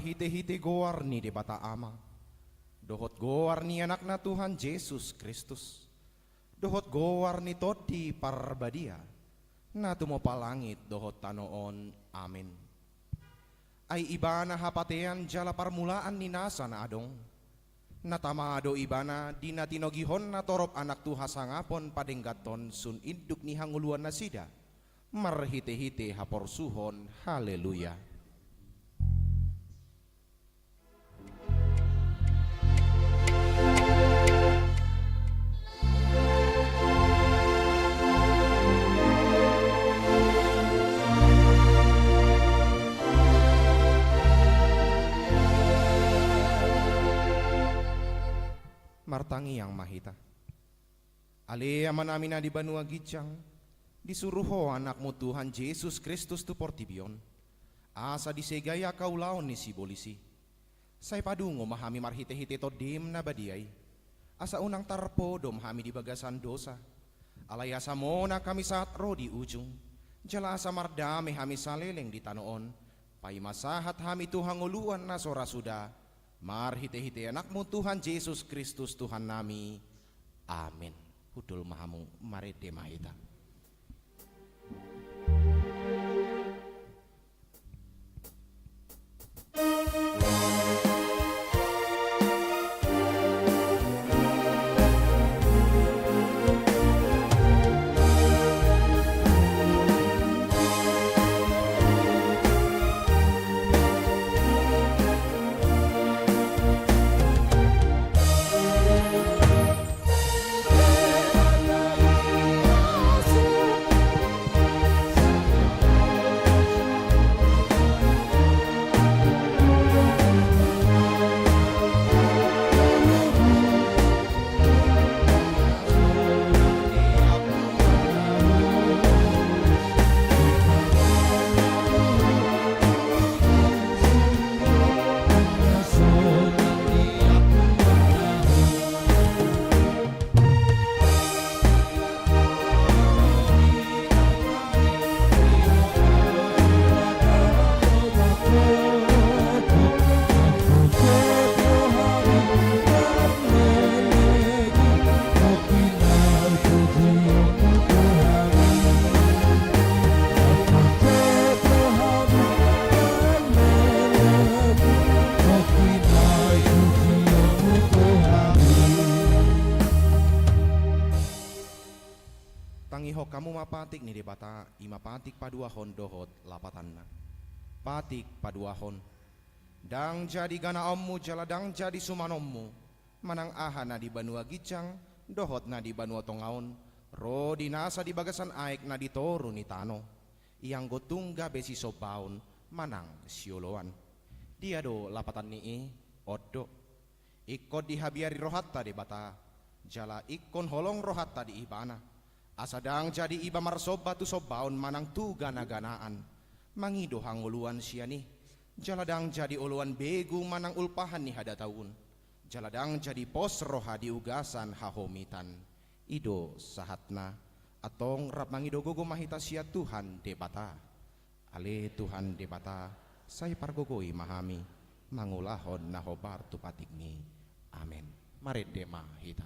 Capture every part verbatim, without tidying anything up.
Marhitehite goar ni Debata Ama, dohot goar ni Anakna Tuhan Jesus Kristus, dohot goar ni Tondi Parbadia, na tumompa langit dohot tano on. Amen. Ai Ibana hapatean jala parmulaan ni nasa na adong. Na tama do Ibana di na tinogihonna torop anak tu hasangapon padengganhon sun induk ni hangoluan nasida, marhitehite haporsuhon. Haleluya. Martangiang ma hita. Ale Amanami na di banua ginjang, disuru Ho Anakmu Tuhan Jesus Kristus tu portibi on, asa disegai angka ulaon ni sibolis i. Sai padungo ma hami marhitehite Tondim na badia i, asa unang tarpodom hami di bagasan dosa. Alai asa monang hami sahat ro di ujung, jala asa mardame hami saleleng di tano on, paima sahat hami tu hangoluan na so ra suda, marhitehite Anakmu Tuhan Jesus Kristus Tuhannami. Amen. Hundul ma hamu, marende ma hita. Tangihon hamu ma patik ni Debata, i ma patik paduahon dohot lapatanna. Patik paduahon. Ndang jadi ganaonmu jala ndang jadi sumanonmu, manang aha na di banua ginjang dohot na di banua tonga on, ro di nasa di bagasan aek na di toru ni tano, ianggo tung gabe sisombaon manang sioloan. Dia do lapatan ni i? On do. Ingkon dihabiari rohanta Debata, jala ingkon holong rohanta di Ibana, asa ndang jadi iba marsomba tu sombaon manang tu ganaganaan, mangido hangoluan sian i, jala ndang jadi oloan begu manang ulpahan ni hadatauon, jala ndang jadi pos roha di ugasan hahomitan. I do sahatna. Antong rap mangido gogo ma hita sian Tuhan Debata. Ale Tuhan Debata, sai pargogoi ma hami mangulahon na hombar tu patikmi. Amen. Marende ma hita.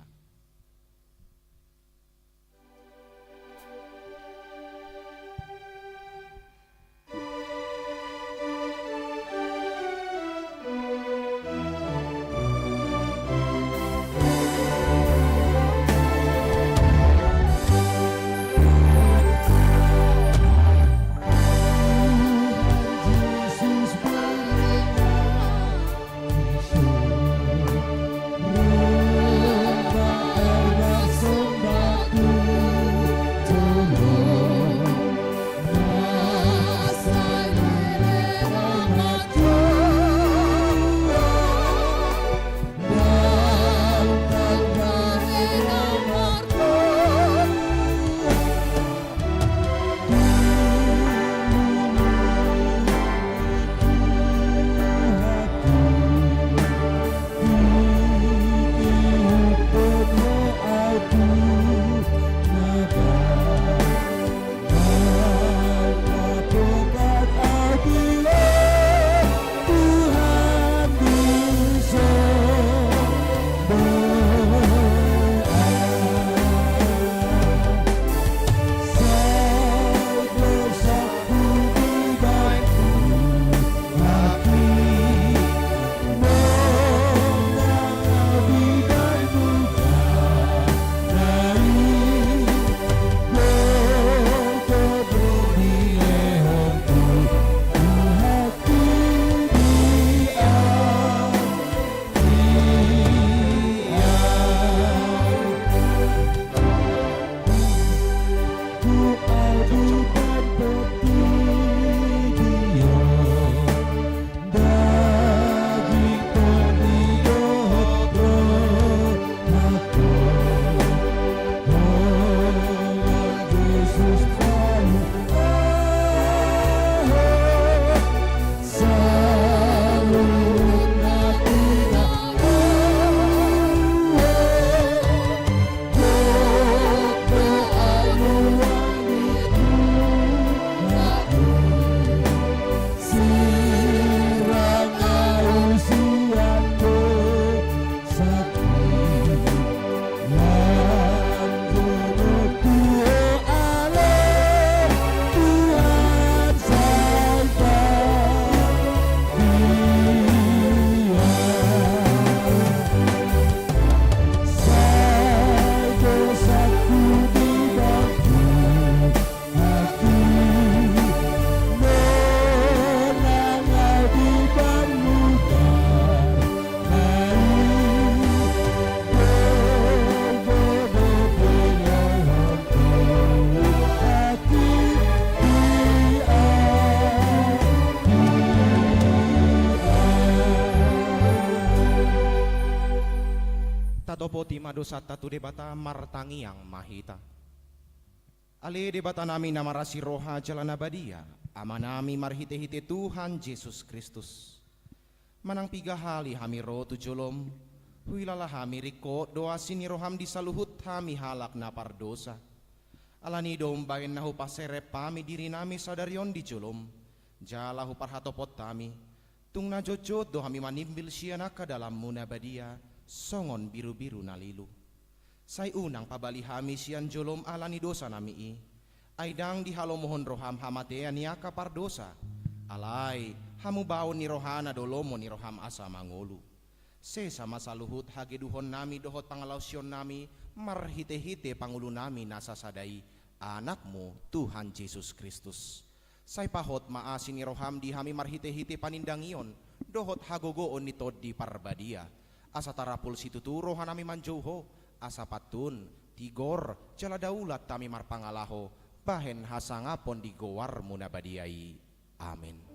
Dima dosanta tu Debata, martangiang ma hita. Ale Debatanami na marasi roha jala na badia, Amanami marhite-hite Tuhan Jesus Kristus. Manang piga hali hami ro tu jolom, huilala hami ringkot do asi ni roham di saluhut hami halak na pardosa. Alani i do umbahen na hupaserep hami dirinami sadari on di jolom, jala huparhatopot hami, tung na jotjot do hami manimbil sian angka dalanmu na badia, songon birubiru na lilu. Sai unang pabali hami sian jolom alani dosanami i, ai ndang dihalomohon roham hamatean ni angka pardosa, alai hamubaon ni rohana do lomo ni roham asa mangolu. Sesa ma saluhut hageduhonnami dohot pangalaosionnami marhite-hite pangulunami na sasada i, Anakmu Tuhan Jesus Kristus. Sai pahot ma asi ni roham di hami marhite-hite panindangion dohot hagogoon ni Tondi Parbadia, asa tarapul situtu rohanami manjou Ho, asa pantun, tigor, jala daulat hami marpangalaho bahen hasangapon di goarmu na badia i. Amen.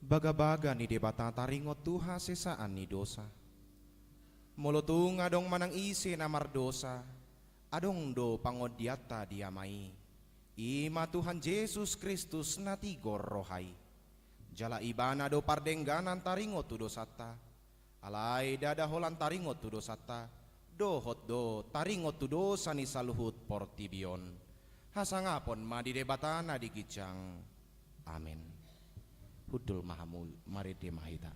Bagabaga ni Debata taringot tu hasesaan ni dosa. Molo tung adong manang ise na mardosa, adong do pangondianta di Ama i, i ma Tuhan Jesus Kristus na tigor roha i. Jala Ibana do pardengganan taringot tu dosanta. Alai ndada holan taringot tu dosanta, dohot do taringot tu dosa ni saluhut portibi on. Hasangapon ma di Debata na di ginjang. Amen. Hundul ma hamu, marende ma hita.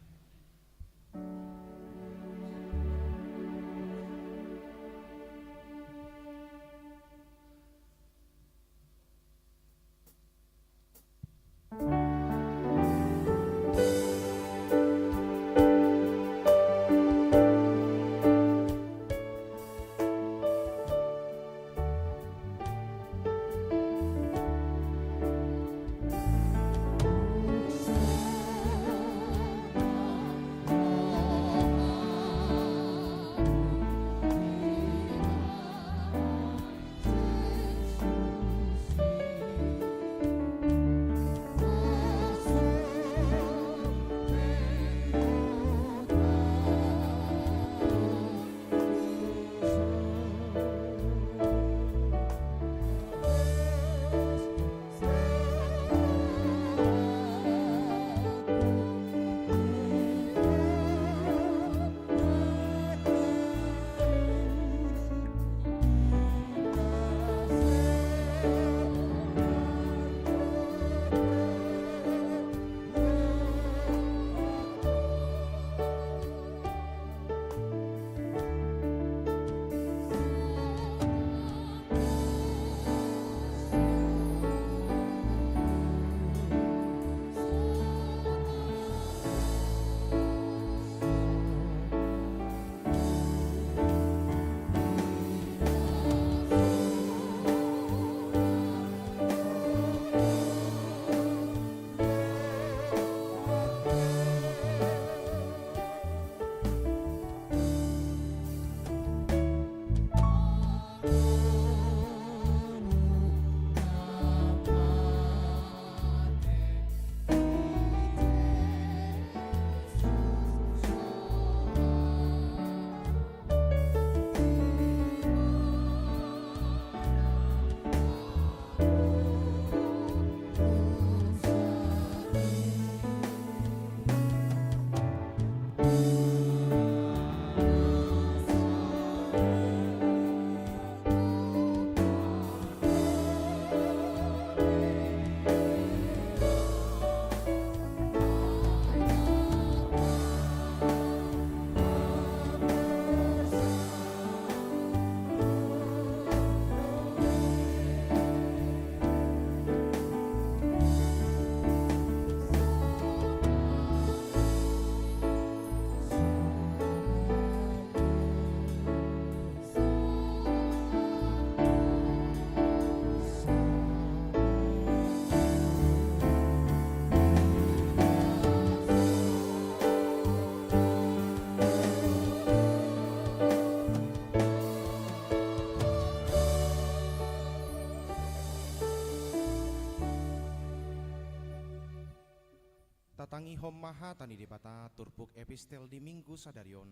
Tatangihon ma hata ni Debata turpuk epistel di Minggu sadari on,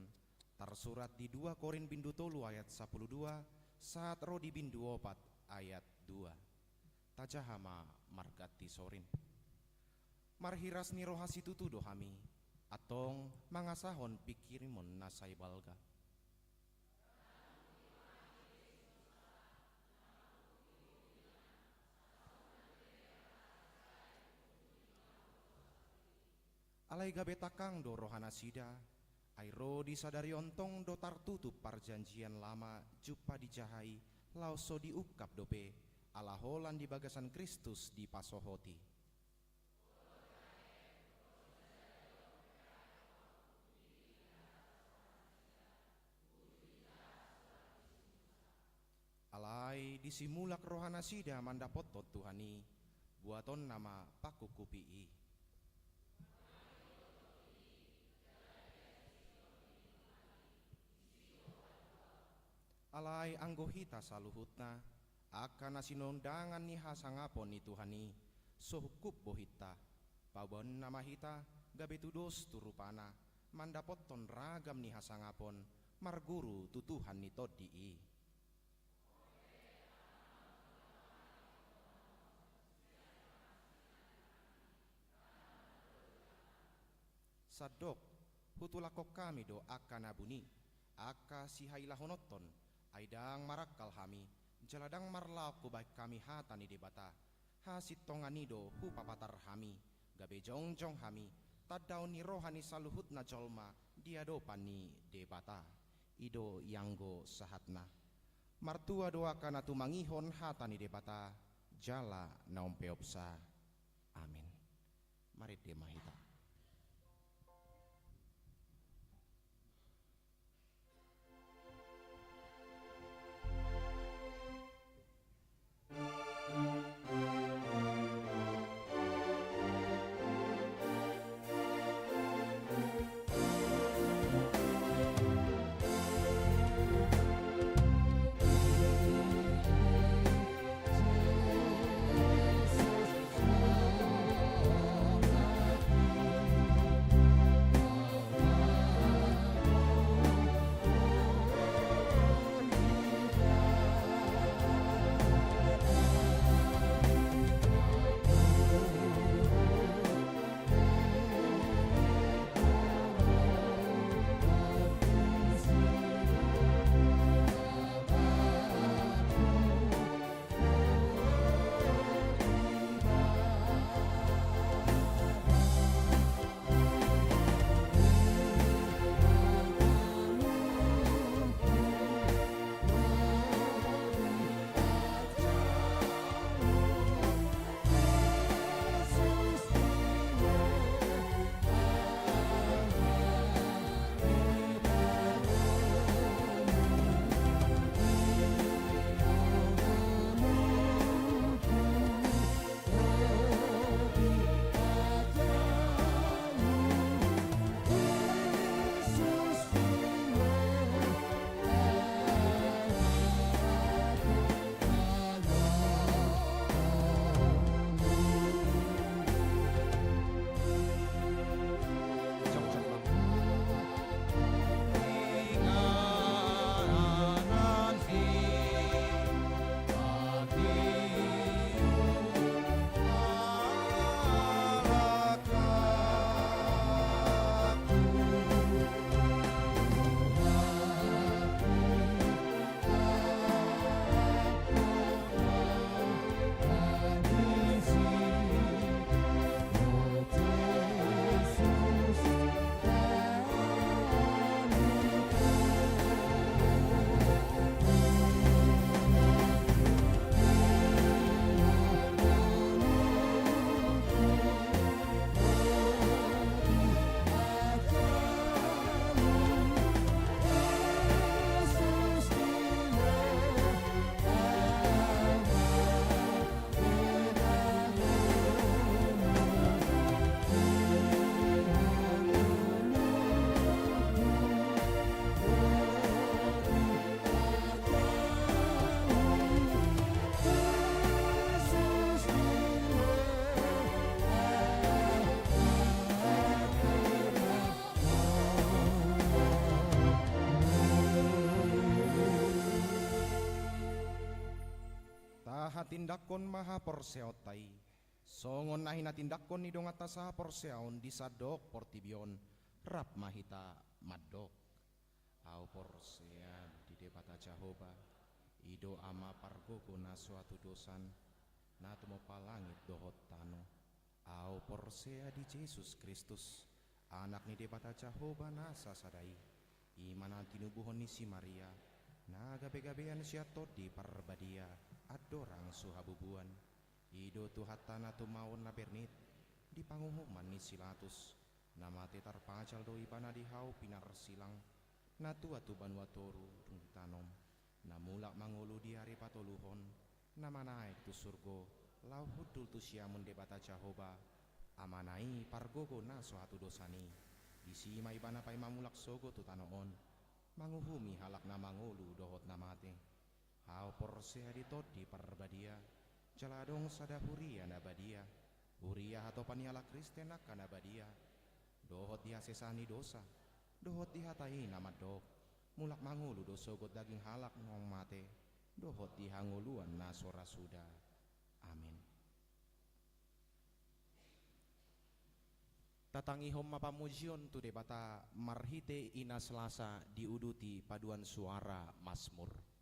tarsurat di dua Korint bindu tolu ayat sapuluh dua, sahat ro di bindu opat ayat dua. Tajaha ma marganti sorin. Marhiras ni roha situtu do hami, antong mangasahon pingkirimon na sai balga. Alai gabe tangkang do rohanasida, ai ro di sadari on tong do tartutup parjanjian lama jumpa dijahai, laos so diungkap dope, ala holan di bagasan Kristus dipasohoti. Alai disimulak rohanasida mandapothon Tuhan i, buatonna ma pangkuphupi i. Alai anggo hita saluhutna, angka na sinondangan ni hasangapon ni Tuhan i, so hungkup bohinta, paboanna ma hita gabe tudos tu rupana, mandapothon ragam ni hasangapon, marguru tu Tuhan ni tondi i. Sandok, hutulakhon hami do angka na buni, angka sihailahononhon, ai ndang marangkal hami, jala ndang marlaok hubahen hami hata ni Debata, hasintongan i do hupapatar hami, gabe jongjong hami, tandaon ni roha ni saluhutna jolma di adopan ni Debata. I do ianggo sahatna. Martua do angka na tumangihon hata ni Debata, jala na umpeopsa. Amin. Marende ma hita. Tahatindangkon ma haporseaonta i, songon na hinatindanghon ni donganta sahaporseaon di sandok portibi on. Rap ma hita mandok. Ahu porsea di Debata Jahowa, i do Ama pargogo na so hatudosan, na tumompa langit dohot tano. Ahu porsea di Jesus Kristus, Anak ni Debata Jahowa na sasada i, i ma na tinubuhon ni si Maria, na gabegabean sian Tondi Parbadia, andorang so habubuan. I do Tuhanta na tumaon na bernit, di panguhuman ni si Latus, na mate tarpajal do Ibana di hau pinarsilang, na tua tu banua toru dung ditanom, na mulak mangolu di ari patoluhon, na manaek tu surgo, laho hundul tu siamun Debata Jahowa, Amana i pargogo na so hatudosan i. Disi ma Ibana paima mulak sogot tu tano on, manguhumi halak na mangolu dohot na mate. Ahu porsea di Tondi Parbadia, jala adong sada huria na badia, huria hatopan ni halak Kristen angka na badia, dohot di hasesaan ni dosa, dohot di hata i na mandok, mulak mangolu do sogot daging halak naung mate, dohot di hangoluan na so ra suda. Amen. Tatangihon ma pamujion tu Debata marhite ina Selasa diuduti paduan suara Masmur.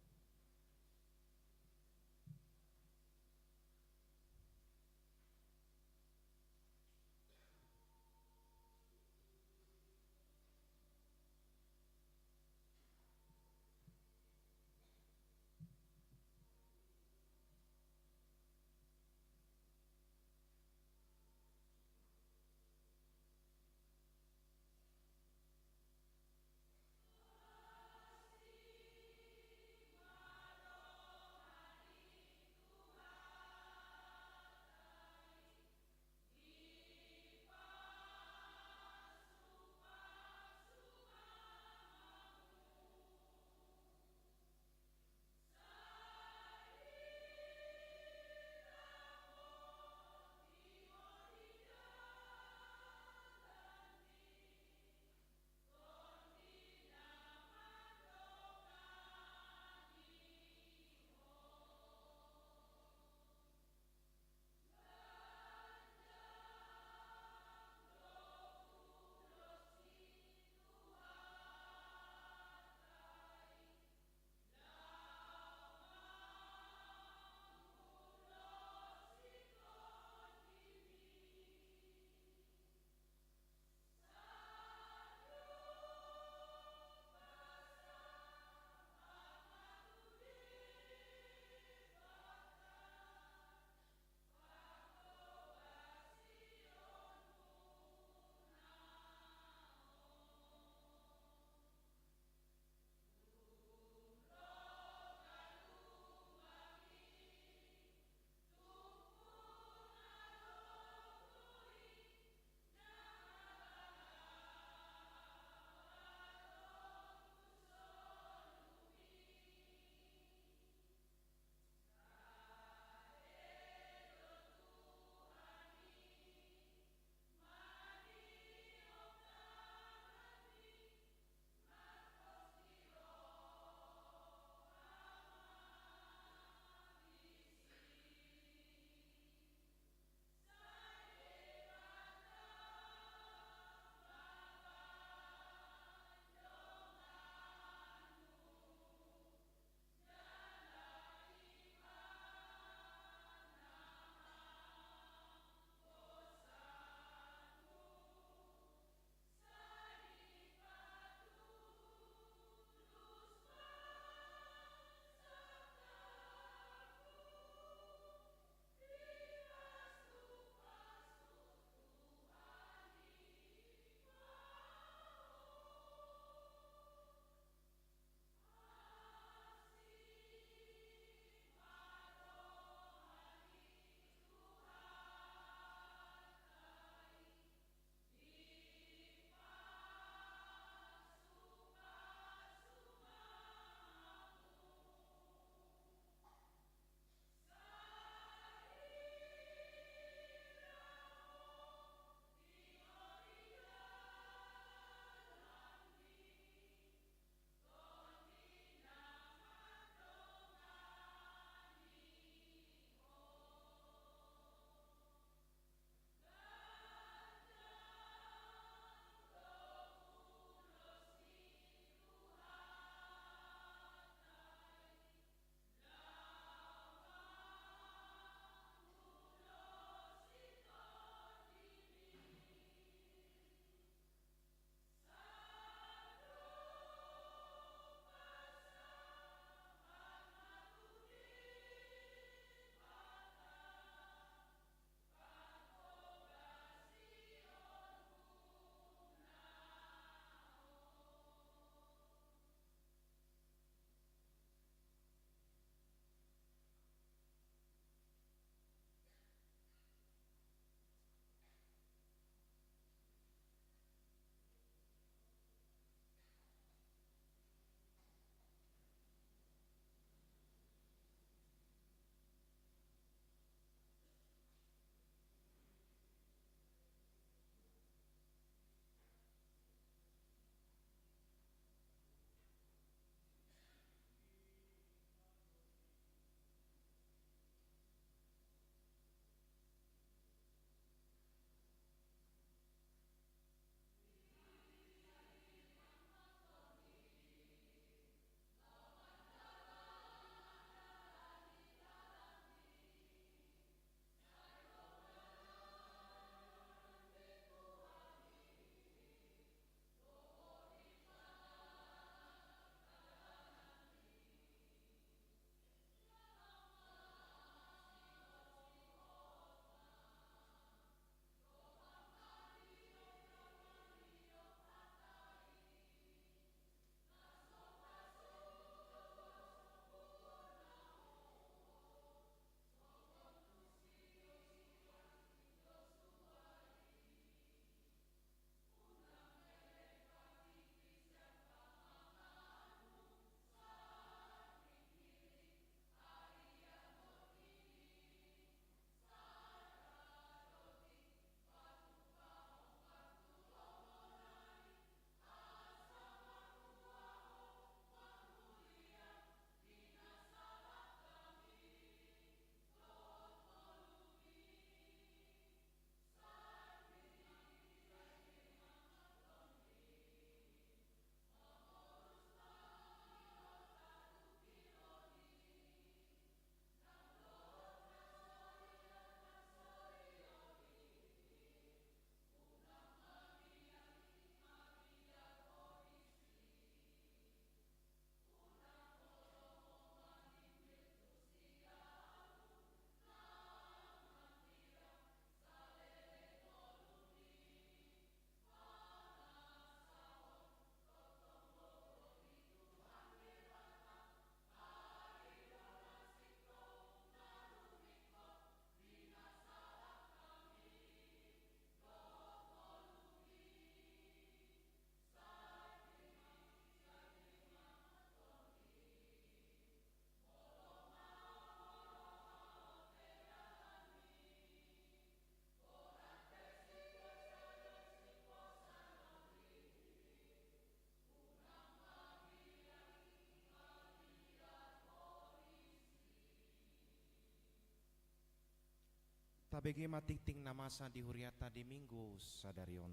Tabege ma tingting na masa di huriata di Minggu sadari on.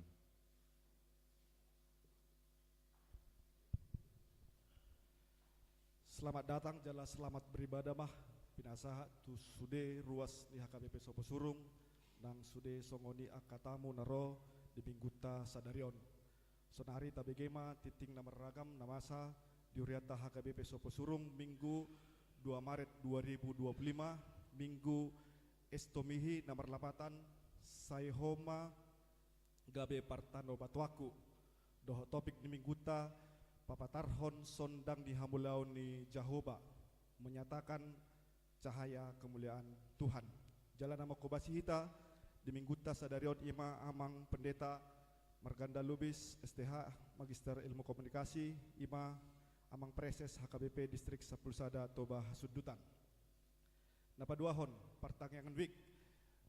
Selamat datang jala selamat beribadah ma pinasahat tu sude ruas ni H K B P Soposurung nang sude songon i angka tamu na ro di Minggunta sadari on. Sonari tabege ma tingting na marragam na masa di huriata H K B P Soposurung, Minggu dua Maret dua ribu dua puluh lima, Minggu Estomihi na marlapatan Sai Ho ma gabe partanobatoanku. Dohot topik ni Minggunta, papatarhon sondang ni hamuliaon ni Jahowa, menyatakan cahaya kemuliaan Tuhan. Jala na mangkobasi hita di Minggunta sadari on i ma Amang Pendeta Marganda Lubis, S T H, Magister Ilmu Komunikasi, i ma Amang Preses H K B P Distrik Sampulu Sada Toba Hasundutan. Na paduahon, partangiangan wijk.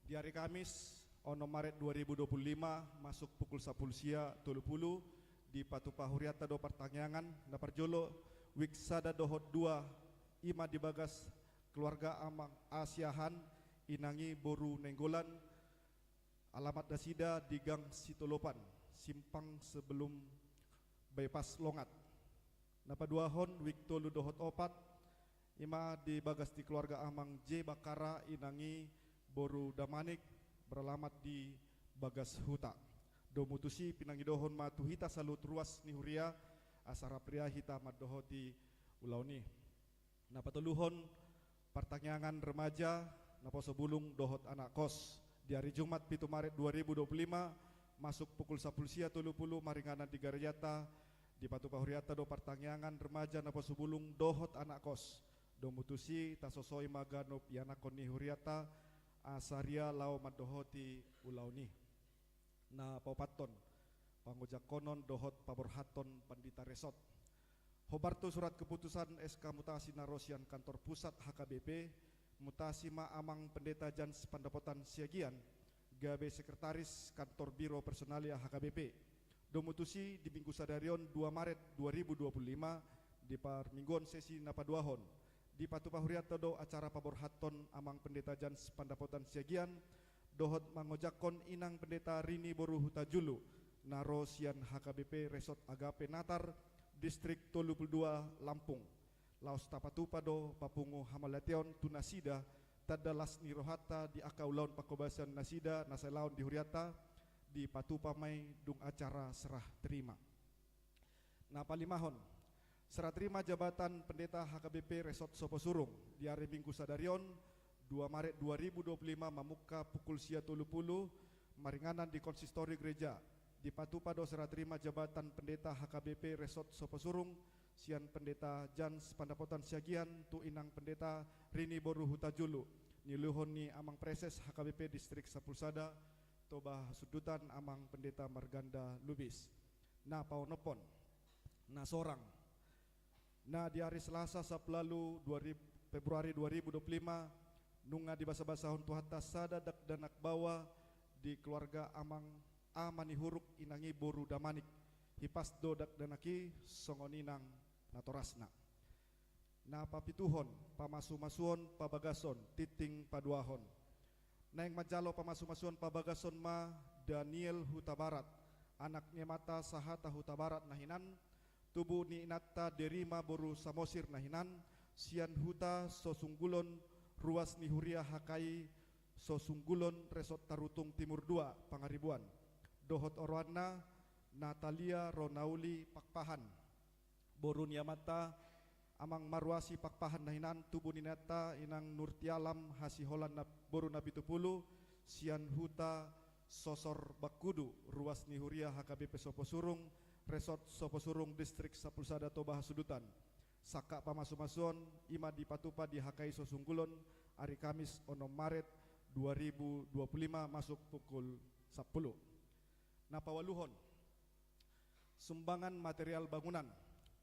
Di ari Kamis, onom Maret dua ribu dua puluh lima, masuk pukul sampulu sia tolu pulu, dipatupa hurianta do partangiangan. Na parjolo, wijk sada dohot dua, i ma di bagas keluarga Amang A Siahaan, inang i boru Nainggolan, alamat nasida di Gang Sitolopan, simpang sebelum bypass Longat. Na paduahon, wijk tolu dohot opat, i ma di bagas di keluarga Amang J Bakara, inang i boru Damanik, beralamat di Bagashuta. Domu tusi pinangidohon ma tu hita saluhut ruas ni huria, asa rap riah hita mandohoti ulaon i. Na patoluhon, partangiangan remaja, naposo bulung dohot anak kos. Di ari Jumat pitu Maret dua ribu dua puluh lima, masuk pukul sampulu sia tolu pulu, maringanan di garejanta, dipatupa hurianta do partangiangan remaja, naposo bulung dohot anak kos. Domu tusi tasosoi ma ganup ianakhon ni hurianta, asa riah laho mandohoti ulaon i. Na paopathon, pangojangkonon dohot paborhathon pandita resort. Hombar tu surat keputusan S K mutasi na ro sian kantor pusat H K B P, mutasi ma Amang Pendeta Jans Pandapotan Siagian gabe sekretaris kantor biro personalia H K B P. Domu tusi di Minggu sadari on, dua Maret dua ribu dua puluh lima, di parmingguon sesi na paduahon, dipatupa hurianta do acara paborhathon Amang Pendeta Jans Pandapotan Siagian dohot mangojangkon Inang Pendeta Rini boru Hutajulu, na ro sian H K B P Resort Agape Natar, Distrik tolu pulu dua, Lampung. Laos tapatupa do papungu hamauliateon tu nasida, tanda las ni rohanta di angka ulaon pangkobasan nasida na sai laon di hurianta, dipatupa ma i dung acara serah terima. Na palimahon, serah terima jabatan Pendeta H K B P Resort Soposurung di ari Minggu sadari on, dua Maret dua ribu dua puluh lima, mamungka pukul sia tolu pulu, maringanan di konsistori gereja. Dipatupa do serah terima jabatan Pendeta H K B P Resort Soposurung sian Pendeta Jans Pandapotan Siagian tu Inang Pendeta Rini boru Hutajulu, niuluhon ni Amang Preses H K B P Distrik Sampulu Sada Toba Hasundutan, Amang Pendeta Marganda Lubis. Na paonomhon, na sorang. Na di ari Selasa sampulu ualu dua ribu, Februari dua ribu dua puluh lima, nunga dibasabasahon Tuhanta sada dakdanak baoa di keluarga Amang A Manihuruk, inang i boru Damanik. Hipas do dakdanak i, songon i nang natorasna. Na papituhon, pamasumasuon pabagason, tingting paduahon. Naeng manjalo pamasumasuon pabagason ma Daniel Hutabarat, anak ni amanta Sahata Hutabarat na hinan, tubu ni inanta Derima boru Samosir na hinan, sian huta Sosunggulon, ruas ni huria H K I Sosunggulon, Resort Tarutung Timur dua, Pangaribuan. Dohot oroanna Natalia Ronauli Pakpahan. Boru ni amanta Amang Maruasi Pakpahan na hinan, tubu ni inanta Inang Nurtialam Hasiholan na, boru Napitupulu, sian huta Sosor Bangkudu, ruas ni huria H K B P Soposurung, Resort Soposurung, Distrik Sampulu Sada Toba Hasundutan. Sangkap pamasumasuon i ma dipatupa di H K I Sosunggulon, ari Kamis onom Maret dua ribu dua puluh lima, masuk pukul sampulu. Na paualuhon, sumbangan material bangunan.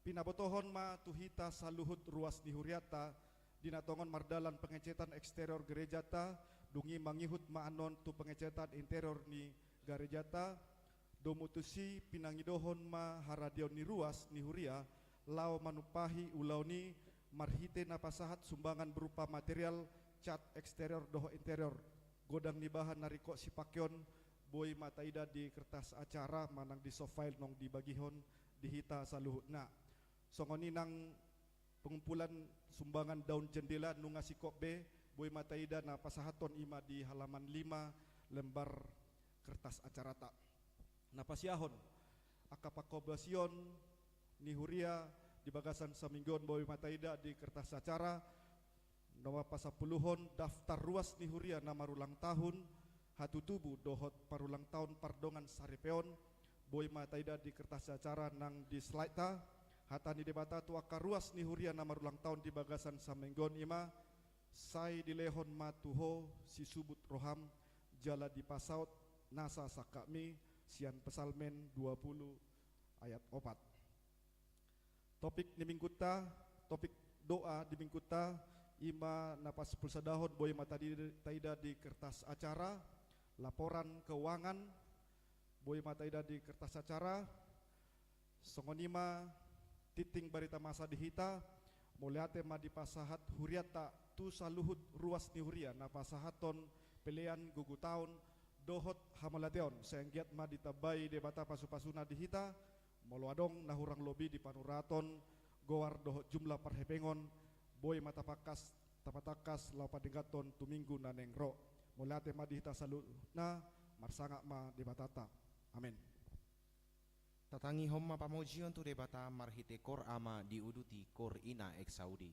Pinabotohon ma tu hita saluhut ruas ni hurianta, di na tongon mardalan pengecetan eksterior gerejanta, dung i mangihut ma annon tu pengecetan interior ni garejanta. Domu tusi pinangidohon ma haradeon ni ruas ni huria laho manumpahi ulaon i marhite na pasahat sumbangan berupa material cat eksterior dohot interior godang ni bahan na ringkot sipangkeon, boi ma taida di kertas acara manang di soft file naung dibagihon di hita saluhutna. Songon i nang pengumpulan sumbangan daun jendela nunga singkop be, boi ma taida na pasahathon, i ma di halaman lima lembar kertas acarata. Na pasiahon angka pangkobasion ni huria di bagasan saminggu on, boi ma taida di kertas acara. Nomor pasampuluhon, daftar ruas ni huria na marulang tahun hatutubu dohot parulang taon pardongan saripeon, boi ma taida di kertas acara nang di slide-ta. Hata ni Debata tu angka ruas ni huria na marulang taon di bagasan saminggu on, i ma: Sai dilehon ma tu Ho sisubut roham, jala dipasaut nasa sangkapmi, sian Psalmen dua puluh ayat opat. Topik ni minggunta, topik doa di minggunta, i ma na pasampulusadahon, boi ma tadi, taida di kertas acara. Laporan keuangan, boi ma taida di kertas acara. Songon i ma tintin barita masa di hita. Mauliate ma dipasahat hurianta tu saluhut ruas ni huria na pasahathon pelean, gogutaon dohot hamauliateon. Sai anggiat ma ditambai Debata pasupasuna di hita. Molo adong na hurang lobi di panuraton goar dohot jumlah parhepengon, boi ma tapangkas, tapatangkas laho padengganhon tu minggu na naeng ro. Mauliate ma di hita saluhutna. Marsangap ma Debatanta. Amen. Tatangihon ma pamujion tu Debata marhite Kor Ama diuduti Kor Ina Exaudi.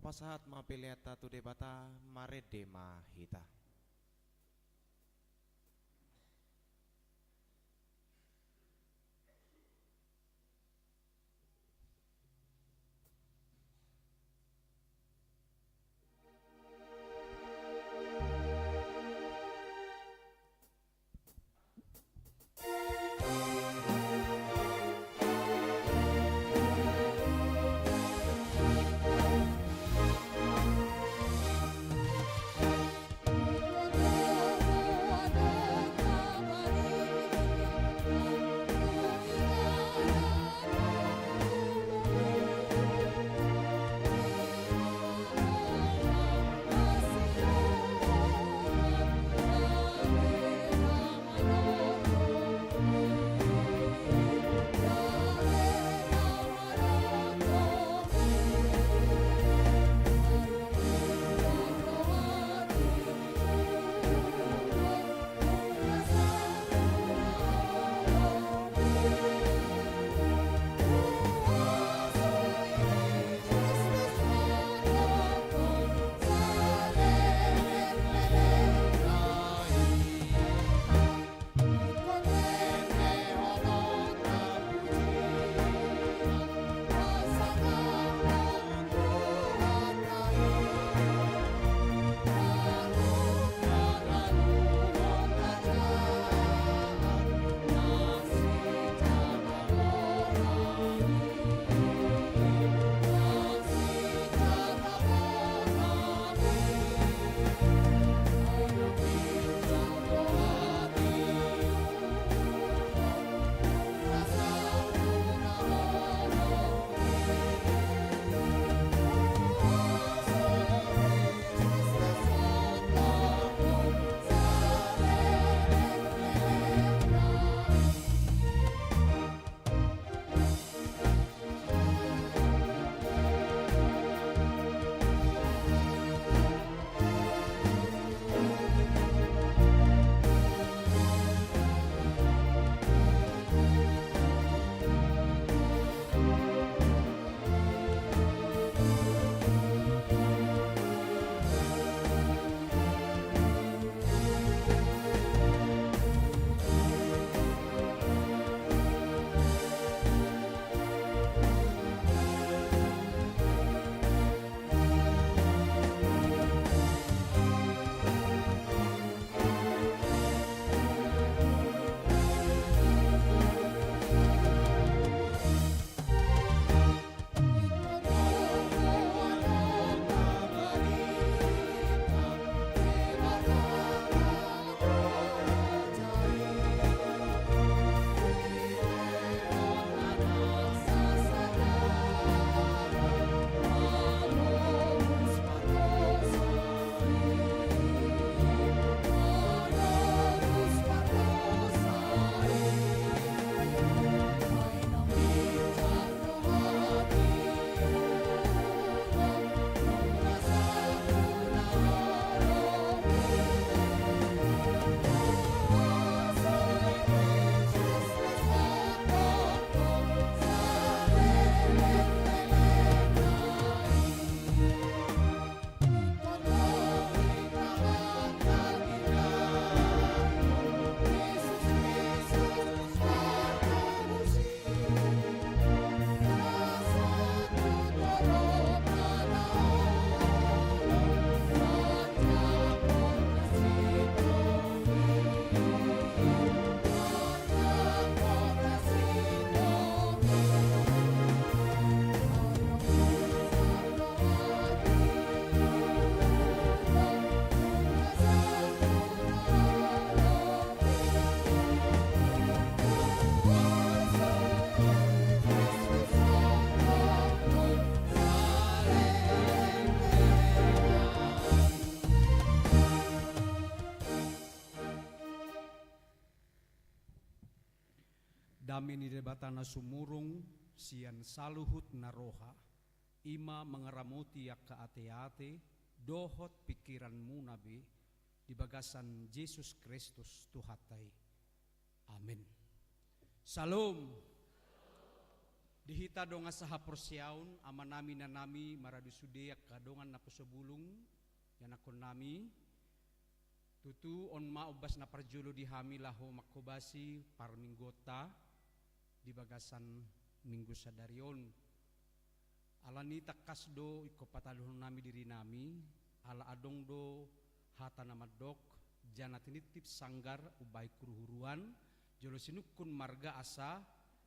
Pasahat ma peleanta tu Debata, marende ma hita. Dame ni Debata na sumurung sian saluhut na roha, i ma mangaramoti angka ateate dohot pingkiranmuna be, di bagasan Jesus Kristus Tuhanta i. Amen. Syalom. Di hita dongan sahaporseaon, amanami, inanami, maradu sude angka dongan naposo bulung, ianakkonnami, tutu on ma ombas na parjolo di hami laho manghobasi parmingguonta di bagasan minggu sadari on. Alani tangkas do ingkon pataluhonnami dirinami, ala adong do hata na mandok, jala tinitip sanggar umbahen huruhuruan, jolo sinungkun marga asa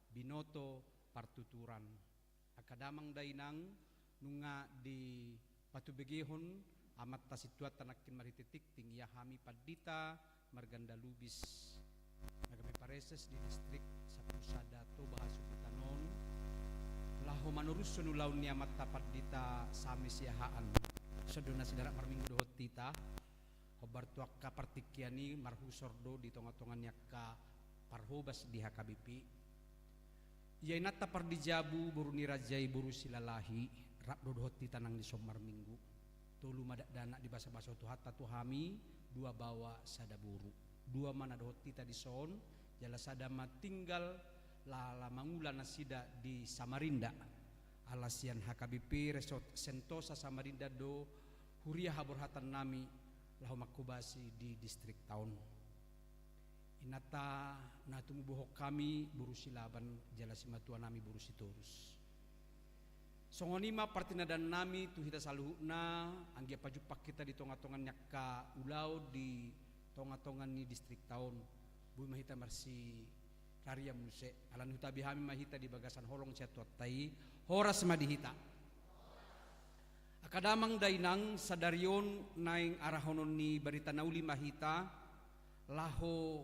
binoto partuturan. Angka damang dainang, nunga dipatubegehon Amanta Situan nangkin marhite tingting, ia hami pandita marganda Lubis, na gabe pareses di distrik sampulu sada Toba Hasundutan on, laho manorushon ulaon ni amanta pandita Sami Siahaan. Songon na sidarak marminggu dohot hita, hombar tu angka partingkian i marhusor do di tongatonga ni angka parhobas di H K B P. Ia inanta pardijabu, boru ni raja i, boru Silalahi, rap do dohot hita nang dison marminggu. Tolu ma dakdanak dibasabasa Tuhanta tu hami, dua baoa sada boru. Dua ma na dohot hita dison, jala sada ma tinggal, lala mangula nasida di Samarinda. Ala sian H K B P Resort Sentosa Samarinda do huria haborhatannami laho manghobasi di distrik ta on. Inanta na tumubuhon hami boru Silaban jala simatuanami boru Sitorus. Songon i ma partinandannami tu hita saluhutna, anggiat pajumpang hita di tongatonga ni angka ulaon di tongatonga ni distrik ta on. Boi ma hita marsirarian muse, alani hutabi hami ma hita di bagasan holong sian Tuhanta i. Horas ma di hita. Angka damang dainang, sadari on naeng arahonon ni barita na uli ma hita, laho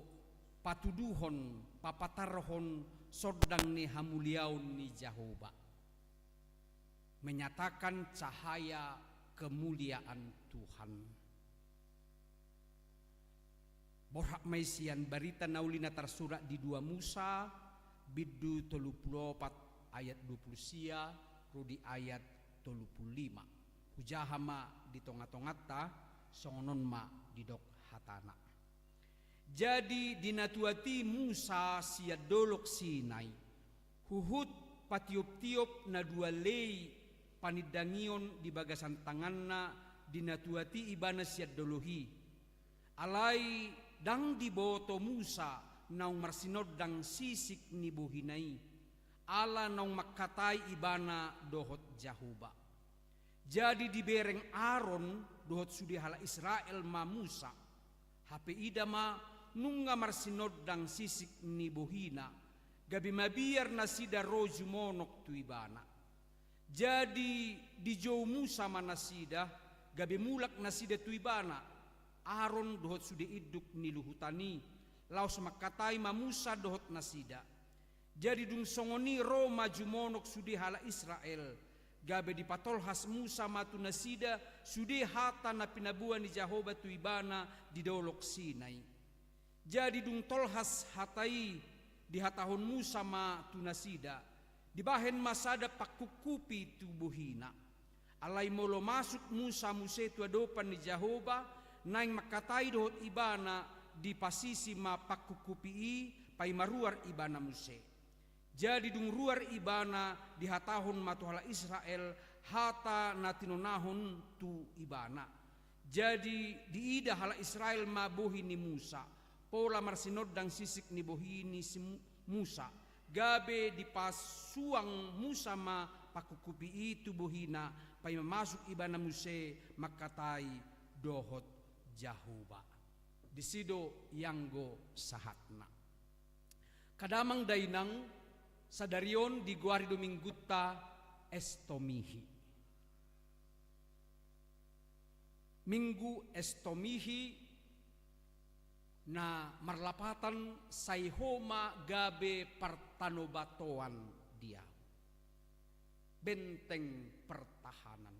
patuduhon, papatarhon sondang ni hamuliaon ni Jahowa. Menyatakan cahaya kemuliaan Tuhan. Borhat ma i sian barita na uli na tarsurat di dua Musa, bindu tolu pulu opat ayat dua pulu sia, ro di ayat tolu pulu lima. Hujaha ma di tongatonganta, songon on ma didok hatana. Jadi dinatuati Musa sian dolok Sinai, huhut patioptiop na dua lei panindangion di bagasan tanganna, dinatuati ibana sian dolok i. Alai ndang diboto Musa naung marsinondang sisik ni bohina i, ala naung mangkatai ibana dohot Jahowa. Jadi dibereng Aron dohot sude halak Israel ma Musa. Hape ida ma, nunga marsinondang sisik ni bohina, gabe mabiar nasida ro jumonok tu ibana. Jadi dijou Musa ma nasida, gabe mulak nasida tu ibana, Aron dohot sude induk ni luhutan i, laos mangkatai ma Musa dohot nasida. Jadi dung songon i ro ma jumonok sude halak Israel, gabe dipatolhas Musa ma tu nasida sude hata na pinaboa ni Jahowa tu ibana di dolok Sinai. Jadi dung tolhas hata i, dihatahon Musa ma tu nasida, dibahen ma sada pangkupkupi tu bohina. Alai molo masuk Musa muse tu adopan ni Jahowa, naeng mangkatai dohot ibana, dipasisi ma pangkupkupi i, paima ruar ibana muse. Jadi dung ruar ibana, dihatahon ma tu halak Israel hata na tinonahon tu ibana. Jadi diida halak Israel ma bohi ni Musa, pola marsinondang sisik ni bohi ni si Mu-, Musa, gabe dipasuang Musa ma pangkupkupi i tu bohina, paima masuk ibana muse mangkatai dohot Jahowa. Disi do ianggo sahatna. Angka damang dainang, sadari on digoari do minggunta Estomihi. Minggu Estomihi na marlapatan sai ho ma gabe partanobatoan di ahu. Benteng pertahanan.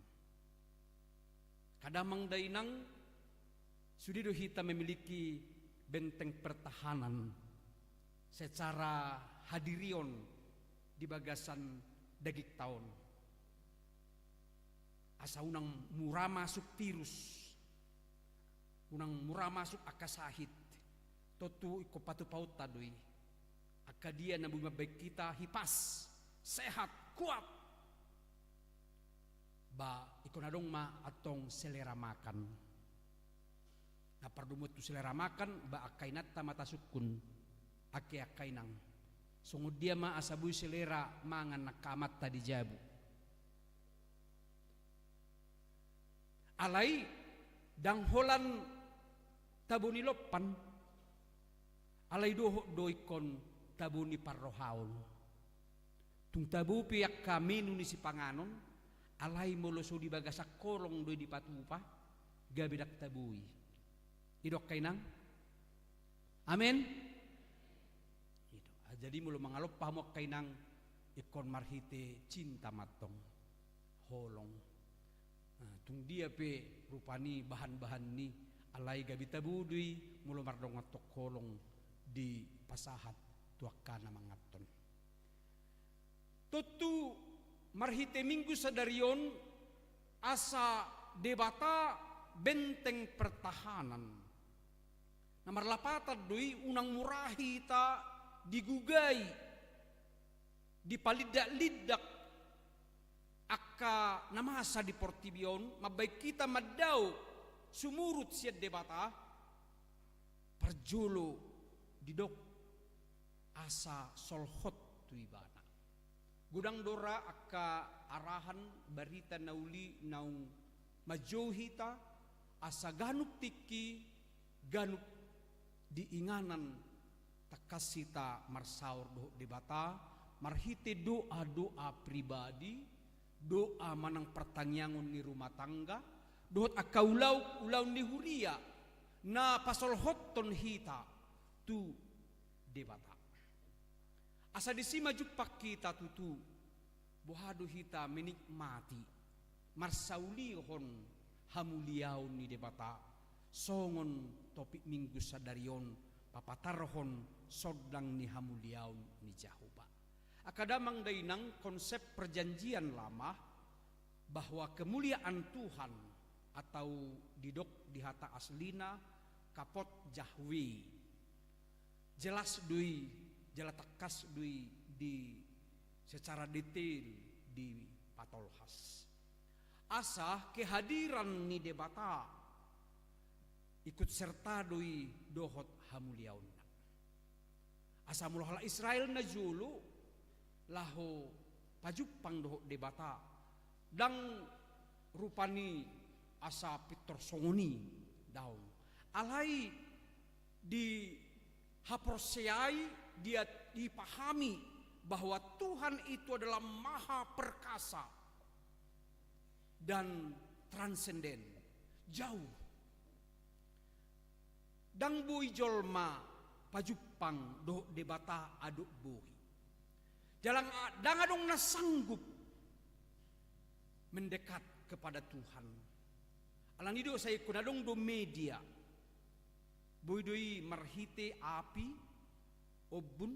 Angka damang dainang, sude do hita memiliki benteng pertahanan secara hadirion di bagasan dagingta on. Asa unang mura masuk virus, unang mura masuk angka sahit, tontu ingkon patupaonta do i. Angka dia na boi mambahen hita hipas, sehat, kuat. Ba ingkon adong ma antong selera makan. Na pardomuan tu selera makan, ba angka inanta ma tasungkun, angka angka inang. Songon dia ma asa boi selera mangan angka amanta di jabu. Alai ndang holan tabo ni lompan, alai dohot do ingkon tabo ni parrohaon. Tung tabo pe angka menu ni sipanganon, alai molo so di bagasan holong do i dipatupa, gabe ndang tabo i. I do angka inang? Amen. I do. Ah, jadi molo mangalompa hamu angka inang, ingkon marhite cinta ma antong. Holong. Nah, tung dia pe rupani bahan-bahan ni, alai gabe tabo do i molo mardongan antong holong dipasahat tu angka na manganhon. Tontu marhite Minggu sadari on asa Debata benteng pertahanan. Na marlapatan do i unang mura hita digugai, dipalindak-lindak angka na masa di portibi on, mambahen hita mandao sumurut sian Debata, parjolo didok asa solhot tu Ibana. Godang do ra angka arahan barita na uli naung manjou hita, asa ganup tingki, ganup di inganan tangkas hita marsaor dohot Debata, marhite doa-doa pribadi, doa manang partangiangon ni rumah tangga, dohot angka ulaon, ulaon ni huria, na pasolhothon hita tu Debata. Asa disi ma jumpang hita tutu, boha do hita menikmati, marsaulihon hamuliaon ni Debata, songon topik Minggu sadari on, papatarhon sondang ni hamuliaon ni Jahowa. Angka damang dainang, konsep Perjanjian Lama, bahwa kemuliaan Tuhan, atau didok di hata aslina, kavod Yahweh. Jelas do i, jala tangkas do i di secara detail dipatolhas. Asa kehadiran ni Debata ikut serta do i dohot hamuliaonna. Asa molo halak Israel na jolo laho pajumpang dohot Debata, ndang rupani asa pintor songon i, daong. Alai dihaporseai, dia dipahami bahwa Tuhan itu adalah maha perkasa dan transenden, jauh. Ndang boi jolma pajumpang dohot Debata adong bohi. Jala ndang adong na sanggup mendekat kepada Tuhan. Alani do sai ingkon adong do media. Boi do i marhite api, ombun,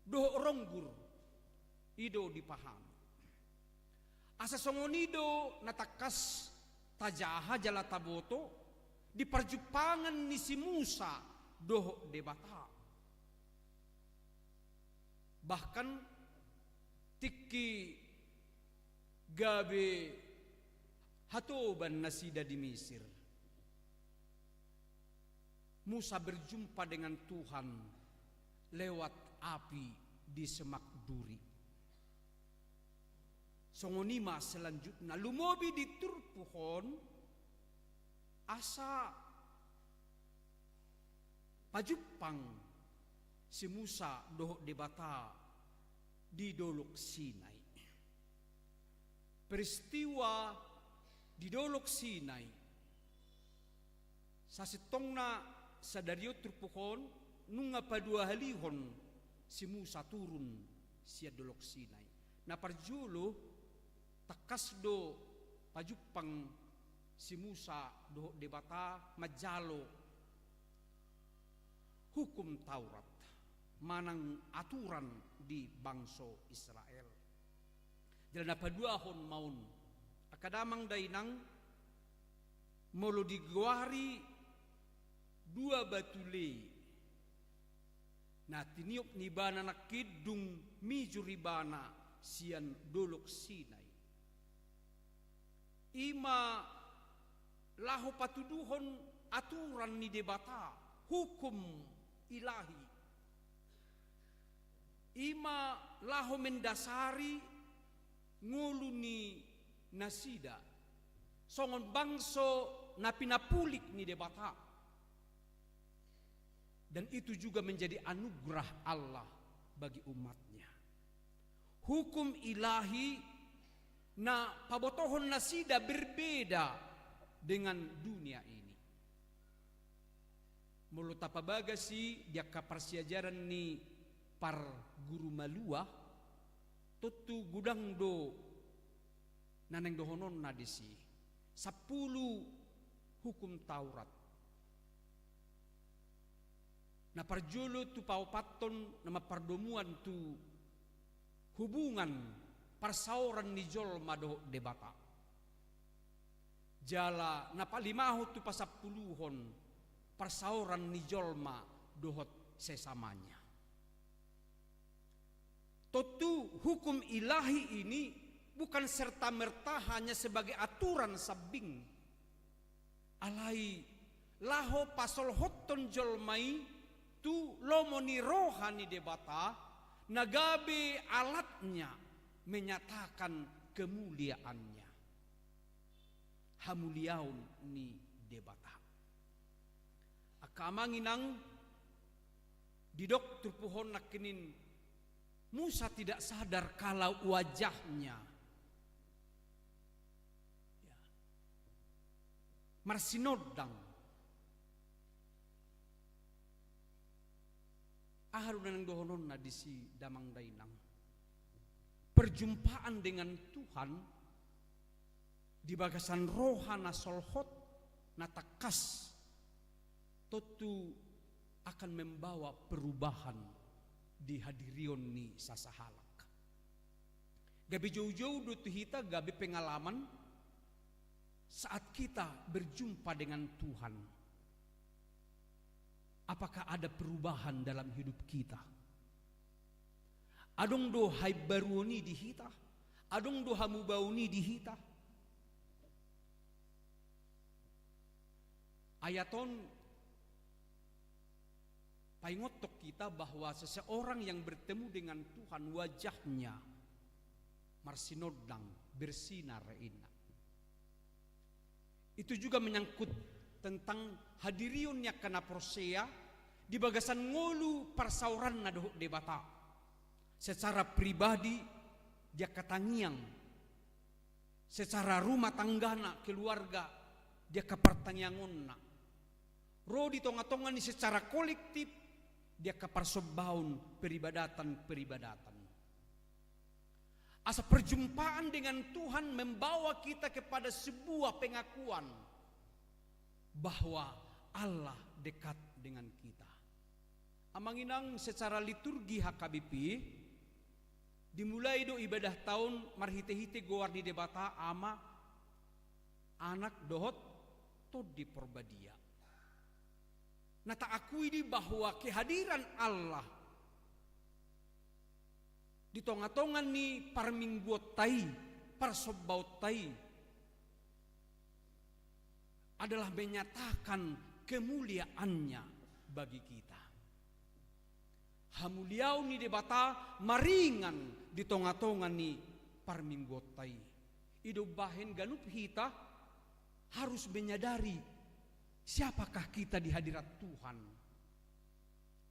dohot ronggur, i do dipahami. Asa songon i do na tangkas tajaha jala taboto di parjumpangan ni si Musa dohot Debata. Bahkan tingki gabe hatoban nasida di Misir, Musa berjumpa dengan Tuhan lewat api di semak duri. Songon i ma selanjutna, lumobi di turpuk on, asa pajumpang si Musa dohot Debata di Dolok Sinai. Peristiwa di Dolok Sinai, sasintongna sadari on turpuk on, nunga paduahalihon si Musa turun sian Dolok Sinai. Na parjolo, tangkas do pajumpang si Musa dohot Debata manjalo hukum Taurat manang aturan di bangso Israel. Jala na paduahon ma on, angka damang dainang, molo digoari dua batu lei, Na tiniop ni ibana nangkin dung mijur ibana sian Dolok Sinai. I ma laho patuduhon aturan ni Debata, hukum ilahi. I ma laho mendasari ngolu ni nasida songon bangso na pinapulik ni Debata. Dan itu juga menjadi anugerah Allah bagi umat-Nya. Hukum ilahi na pabotohon nasida berbeda dengan dunia ini. Molo tapabagas i di angka parsiajaran ni parguru malua, tontu godang do na naeng dohononna disi. Sampulu hukum Taurat. Na parjolo tu paopathon na mampardomuan tu hubungan parsaoran ni jolma dohot Debata. Jala na palimahon tu pasampuluhon parsaoran ni jolma dohot sesamanya. Tontu hukum ilahi ini bukan serta-merta hanya sebagai aturan sambing. Alai laho pasolhothon jolma i tu lomo ni roha ni Debata, na gabe alatnya menyatakan kemuliaannya. Hamuliaon ni Debata. Angka amang inang, didok turpuk on nangkin, Musa tidak sadar kalau wajahnya, ya, marsinondang. Aha do na naeng dohononna disi damang dainang? Perjumpaan dengan Tuhan di bagasan roha na solhot, na tangkas, tontu akan membawa perubahan di hadirion ni sasahalak. Gabe joujou do tu hita, gabe pengalaman saat kita berjumpa dengan Tuhan. Apakah ada perubahan dalam hidup kita? Adong do haimbaruon i di hita? Adong do hamubaon i di hita? Ayat on paingothon hita bahwa seseorang yang bertemu dengan Tuhan, wajahnya marsinondang, bersinar, inna. Itu juga menyangkut tentang hadirion ni angka na porsea di bagasan ngolu parsaoranna dohot Debata. Secara pribadi, di angka tangiang. Secara rumah tanggana, keluarga, di angka partangiangonna. Ro di tonga-tonga ni secara kolektif, di angka parsombaon peribadatan-peribadatan. Asa perjumpaan dengan Tuhan membawa kita kepada sebuah pengakuan bahwa Allah dekat dengan kita. Amang inang, secara liturgi H K B P, dimulai do ibadah taon marhite-hite goar ni Debata Ama, Anak dohot Tondi Porbadia. Na taakui do i bahwa kehadiran Allah di tonga-tonga ni parmingguonta i, parsombaonta i, adalah menyatakan kemuliaannya bagi kita. Hamuliaon ni Debata maringan di tonga-tonga ni parmingguonta i. I do umbahen ganup hita harus menyadari siapakah kita di hadirat Tuhan.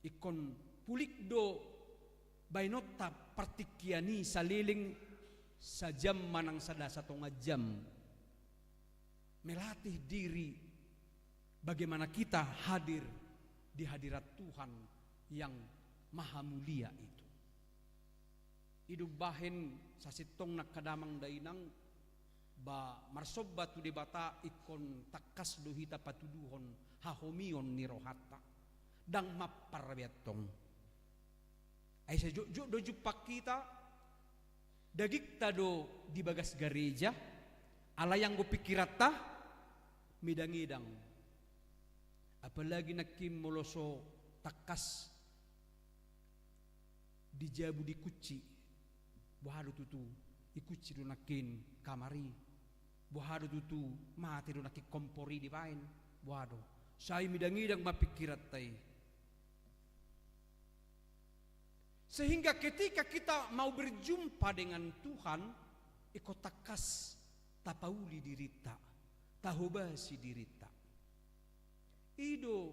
Ingkon pulik do baenonta partingkian i saleleng sajam manang sada satonga jam. Melatih diri bagaimana kita hadir di hadirat Tuhan yang maha mulia itu. I do umbahen sasintongna angka damang dainang, ba marsomba tu Debata ingkon tangkas do hita patuduhon hahomion ni rohanta. Ndang mampar be antong. Ai sai jotjot do jumpang hita, dagingta do di bagas gareja, alai anggo pingkiranta medang-edang. Apalagi nangkin molo so tangkas Di jabu dikunci. Boha do tutu, ikunci do nangkin kamar i? Boha do tutu, mate do nangkin kompor i dibaen? Boha do? Sai midang-idang ma pingkiranta i. Sehingga ketika kita mau berjumpa dengan Tuhan, ingkon tangkas tapauli dirinta, tahobasi dirinta. I do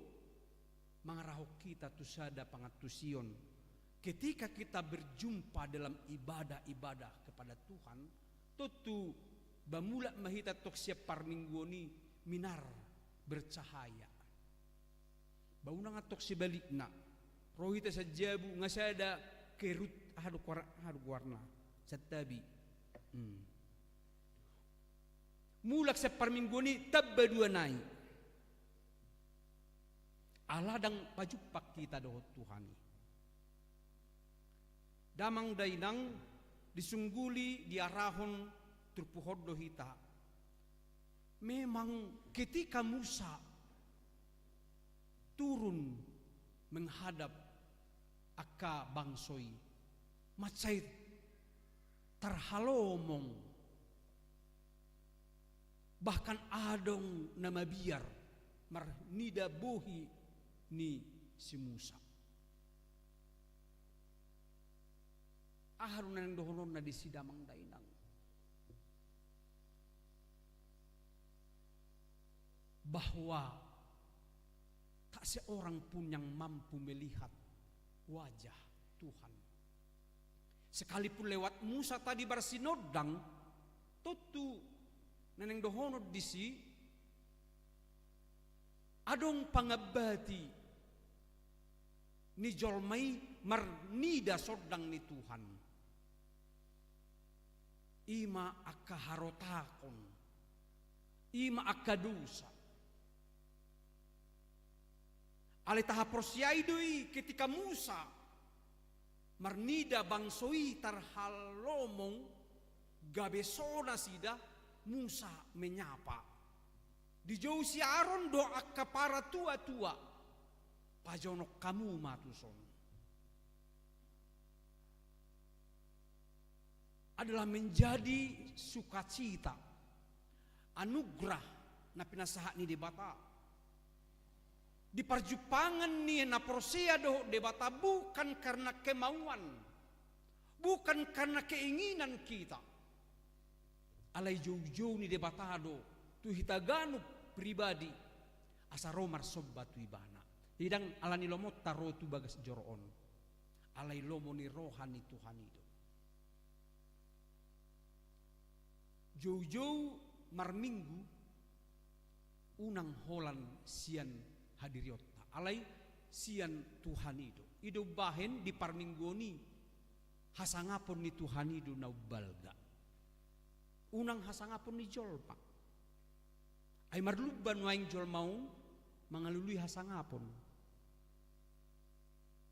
mangarahon hita tu sada pangantusion. Ketika kita berjumpa dalam ibadah-ibadah kepada Tuhan, tontu bamulak ma hita tong sian parmingguon i minar, bercahaya. Ba unang antong sebalikna. Ro hita sian jabu, nga sada kerut, aha do kuar-, aha do goarna, santabi. Hmm. Mulak sian parmingguon i tamba dua nai. Ala ndang pajumpang hita dohot Tuhan i. Damang dainang, disungguli, diarahon, turpuhon do hita. Memang ketika Musa turun menghadap angka bangso i, mansai tarhalomong. Bahkan adong na mabiar marnida bohi ni si Musa. Aha do na naeng dohononna disi damang dainang? Bahwa tak seorang pun yang mampu melihat wajah Tuhan. Sekalipun lewat Musa tadi marsinondang, tontu na naeng dohonon disi, adong pangambati ni jolma i marnida sondang ni Tuhan. I ma angka harotakon, i ma angka dosa. Alai tahaporseai do i ketika Musa marnida bangso i tarhalomong, gabe so nasida, Musa menyapa. Dijou si Aron do angka para tua-tua, pajonok hamu ma tuson. Adalah menjadi sukacita, anugerah na pinasahat ni Debata. Di parjumpangan ni na porsea dohot Debata bukan karena kemauan, bukan karena keinginan kita. Alai joujou ni Debata do tu hita ganup pribadi, asa ro marsomba tu Ibana. Jadi ndang ala ni lomonta ro tu bagas joro on. Alai lomo ni roha ni Tuhan i do. Joujou marminggu unang holan sian hadirionta, alai sian Tuhan i do. I do umbahen di parmingguon i hasangapon ni Tuhan i do na umbalga. Unang hasangapon ni jolma. Ai marlumba nuaeng jolma on mangalului hasangapon.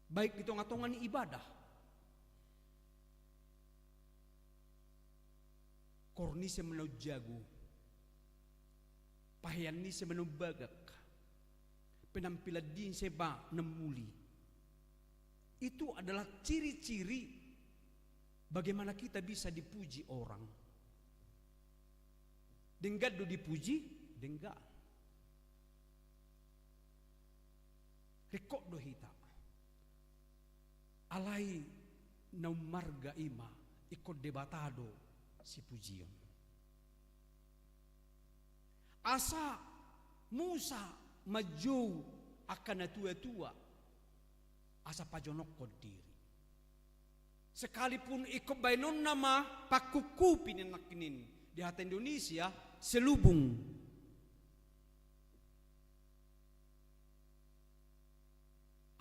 Baik di tonga-tonga ni ibadah. Koor ni ise ma na umjago. Pahean ni ise ma na umbagak. Penampilan ni ise ma na umuli. Itu adalah ciri-ciri bagaimana kita bisa dipuji orang. Denggan do dipuji, denggan. Ringkot do hita. Alai na ummarga i ma ingkon Debata do sipujion. Asa Musa manjou angka na tua-tua asa pajonokhon diri. Sekalipun ingkon baenonna ma pangkuphupi ninna nangkin, di hata Indonesia, selubung.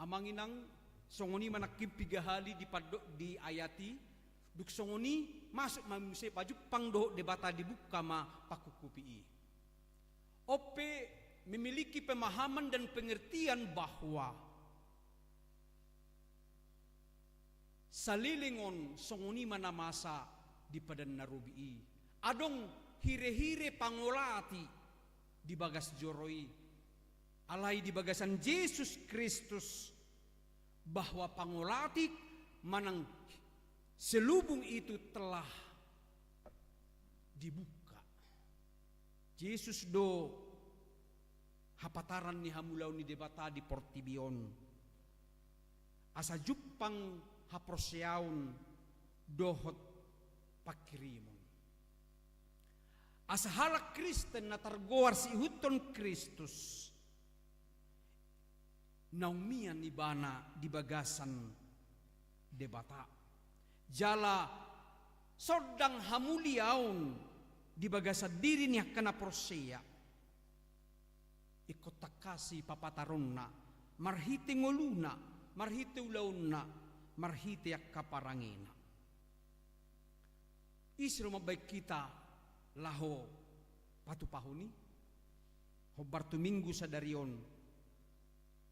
Amang inang, songon i ma nangkin piga hali dipandok di ayat i, dung songon i masuk ma muse pajumpang dohot Debata, dibuka ma pangkuphupi i. On pe memiliki pemahaman dan pengertian bahwa saleleng on songon i ma na masa di Padan na Robi i. Adong hire-hire pangolati di bagas joro i. Alai di bagasan Jesus Kristus, bahwa pangolati manang selubung itu telah dibuka. Jesus do hapataran ni hamuliaon ni Debata di portibi on, asa jumpang haporseaon dohot pangkirimon. Asa halak Kristen na targoar siihuthon Kristus, naung mian ibana di bagasan Debata. Jala sondang hamuliaon di bagasan diri ni angka na porsea. Ingkon tangkas i papataronna, marhite ngoluna, marhite ulaonna, marhite angka parangena. Ise do mambahen hita laho patupahon i? Hombar tu Minggu sadari on,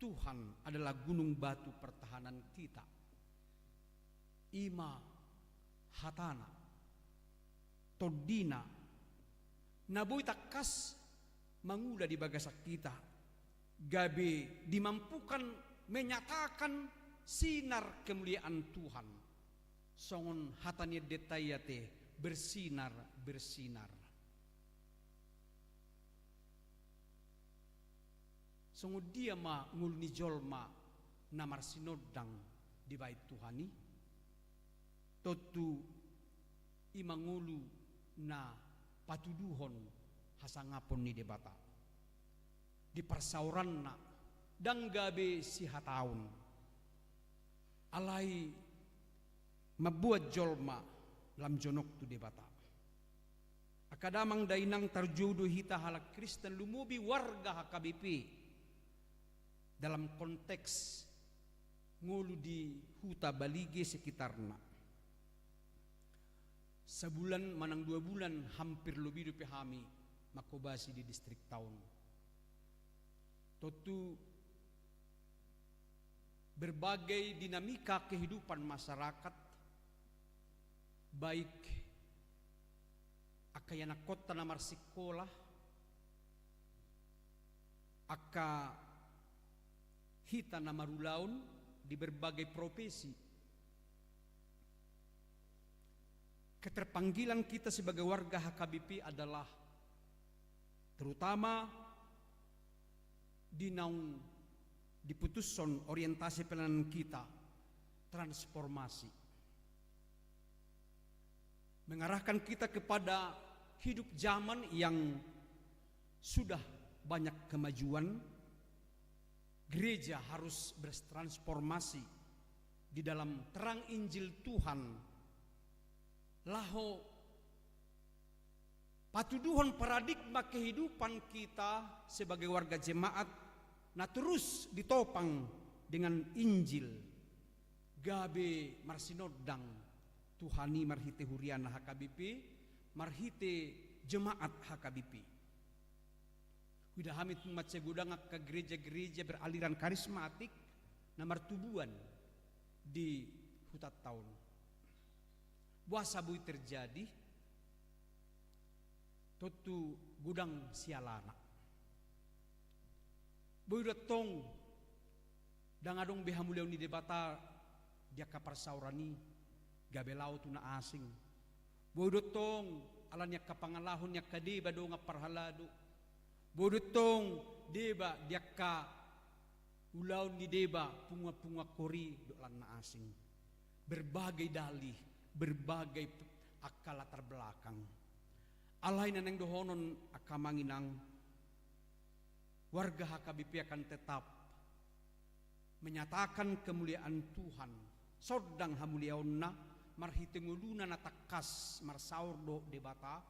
Tuhan adalah gunung batu pertahanan kita. I ma hatana, tondina, na boi tangkas mangula di bagasan hita, gabe dimampukan menyatakan sinar kemuliaan Tuhan. Songon hata ni endenta i ate, bersinar, bersinar. Songon dia ma ngolu ni jolma na marsinondang dibahen Tuhan i? Tontu i ma ngolu na patuduhon hasangapon ni Debata di parsaoranna, ndang gabe sihataon. Alai mamboan jolma lam jonok tu Debata. Angka damang dainang, tarjou do hita halak Kristen, lumobi warga H K B P dalam konteks ngolu di huta Balige sekitarna. Sabulan manang dua bulan hampir lobi dope hami manghobasi di distrikta on. Tontu berbagai dinamika kehidupan masyarakat, baik angka ianakhonta na marsikola, angka hita na marulaon di berbagai profesi. Keterpanggilan kita sebagai warga H K B P adalah terutama di naung diputushon orientasi pelayanan kita, transformasi. Mengarahkan kita kepada hidup zaman yang sudah banyak kemajuan, gereja harus bertransformasi di dalam terang Injil Tuhan, laho patuduhon paradigma kehidupan kita sebagai warga jemaat na terus ditopang dengan Injil, gabe marsinondang Tuhan i marhite huriana H K B P, marhite jemaat H K B P. Huida hami tung mansai godang angka gereja-gereja beraliran karismatik na martubuan di hutanta on. Boasa boi terjadi? Tontu godang sialana. Boi do tong ndang adong be hamuliaon ni Debata di angka parsaoran i, gabe laho tu na asing. Boi do tong ala ni angka pangalaho ni angka deba dongan parhalado. Boi do tong deba di angka ulaon ni deba punguan-punguan hori dohot na asing. Berbagai dalih, berbagai angka latar belakang. Alai na naeng dohonon angka amang inang, warga H K B P akan tetap menyatakan kemuliaan Tuhan, sondang hamuliaonna, marhite ngoluna na tangkas marsaor dohot Debata,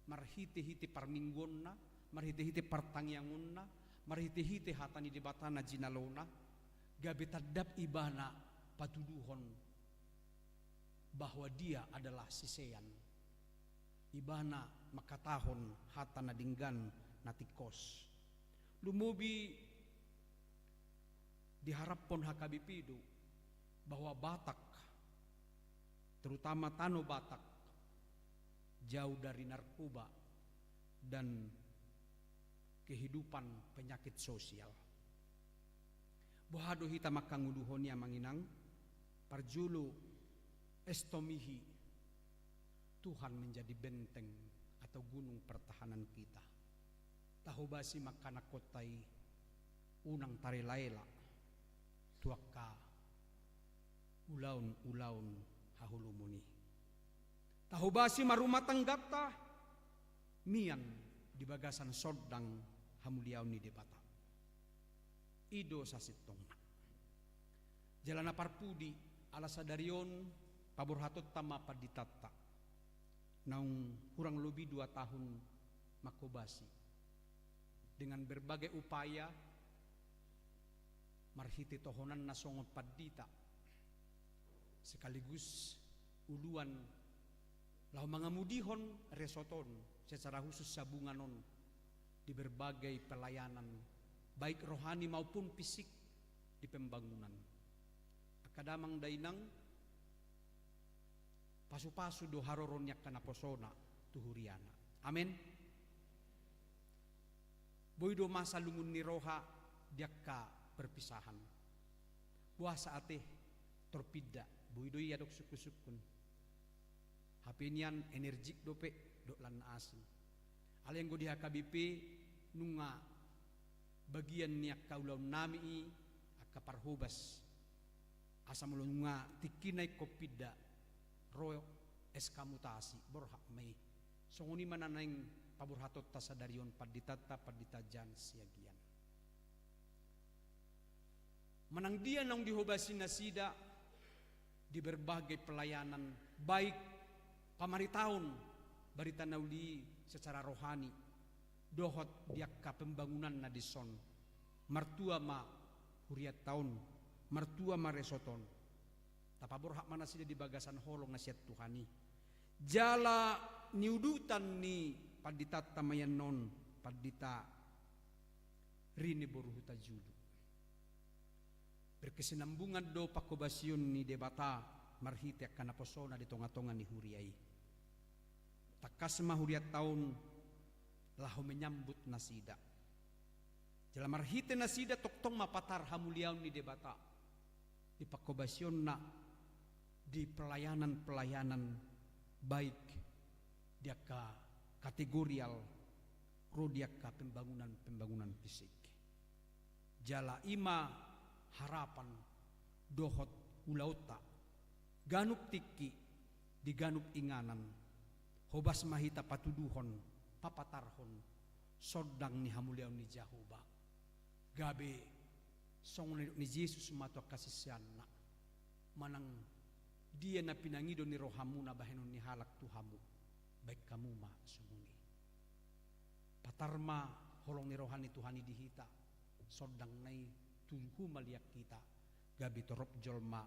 marhite-hite parmingguonna, marhite-hite partangiangonna, marhite-hite hata ni Debata na jinalona, gabe tandap ibana patuduhon bahwa dia adalah sisean. Ibana mangkatahon hata na denggan, na tingkos. Lumobi diharaphon H K B P do bahwa Batak, terutama tano Batak, jauh dari narkoba dan kehidupan penyakit sosial. Boha do hita mangkangoluhon i, amang inang? Parjolo, estomihi, Tuhan menjadi benteng atau gunung pertahanan kita. Tahobasi ma angka anakhonta i, unang tarelaela tu angka ulaon-ulaon haholomon i. Tahobasi ma rumah tangganta, mian di bagasan sondang hamuliaon ni Debata. I do sasintongna. Jala na parpudi, ala sadari on paborhatonta ma panditanta, naung hurang lobi dua tahun manghobasi, dengan berbagai upaya, marhite tohonanna songon pandita, sekaligus uluan laho mangamudihon resort on, secara khusus Sabungan on, di berbagai pelayanan, baik rohani maupun fisik di pembangunan. Angka damang dainang, pasu-pasu do haroro ni angka naposona tu huriana. Amen. Boi do masa lungun ni roha di angka perpisahan. Boasa ate torpinda, boi do i adong sungkun-sungkun. Hape nian energik dope dohot lan na asing. Alai anggo di H K B P nunga bagian ni angka ulaonnami i angka parhobas. Asa molo nunga tingkina ingkon pinda, ro S K mutasi, borhat ma i. Songon i ma na naeng paborhatonta sadari on panditanta, Pandita Jan Siagian. Manang dia naung dihobasi nasida di berbagai pelayanan, baik pamaritaon barita na uli secara rohani, dohot di angka pembangunan na dison. Martua ma hurianta on, martua ma resort on. Tapaborhat ma nasida di bagasan holong na sian Tuhan i. Jala niudutan ni panditanta ma i annon, Pandita Rini boru Hutajulu. Berkesinambungan do panghobasion ni Debata marhite angka naposona di tonga-tonga ni huria i. Tangkas ma hurianta on laho menyambut nasida. Jala marhite nasida tongtong ma patar hamuliaon ni Debata di panghobasionna di pelayanan-pelayanan, baik di angka kategorial ro di angka pembangunan-pembangunan fisik. Jala i ma harapan dohot ulaonta ganup tingki di ganup inganan. Hobas ma hita patuduhon, papatarhon sondang ni hamuliaon ni Jahowa. Gabe songon na nidok ni Jesus ma tu angka siseanna, manang dia na pinangido ni rohamuna bahenon ni halak tu hamu, baen hamu ma songon i. Patar ma holong ni roha ni Tuhan i di hita, sondangna i tu humaliang hita, gabe torop jolma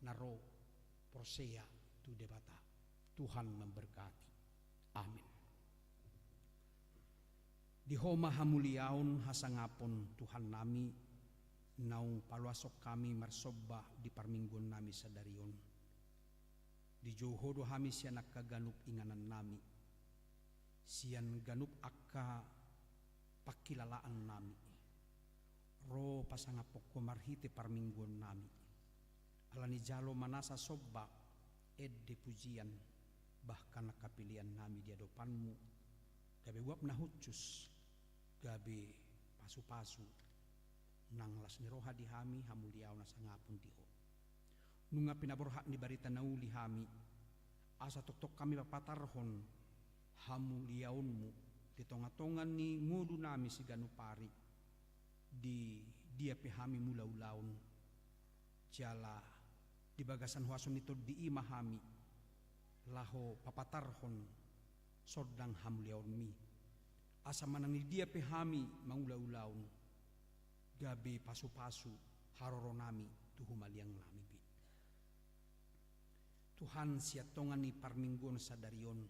na ro porsea tu Debata. Tuhan memberkati. Amin. Di Ho ma hamuliaon, hasangapon, Tuhannami, naung paloashon hami marsomba di parmingguonnami sadari on. Dijou Ho do hami sian angka ganup inganannami, sian ganup angka pangkilalaannami. Ro pasangaphon Ho marhite parmingguonnami. Ala ni jalo ma nasa somba, ende, pujian, bahkan angka peleannami di adopanMu, gabe uap na hushus, gabe pasu-pasu nang las ni roha di hami, hamuliaon hasangapon di Ho. Nunga pinaborhat ni barita na uli hami, asa tongtong hami papatarhon hamuliaonMu di tonga-tonga ni ngolunami siganup ari, di dia pe hami mangula ulaon, jala di bagasan huaso ni Tondi i ma hami laho papatarhon sondang hamuliaonMi. Asa manang di dia pe hami mangula ulaon, gabe pasu-pasu haroronami tu humaliangnami pe. Tuhan, sian tonga ni parmingguon sadari on,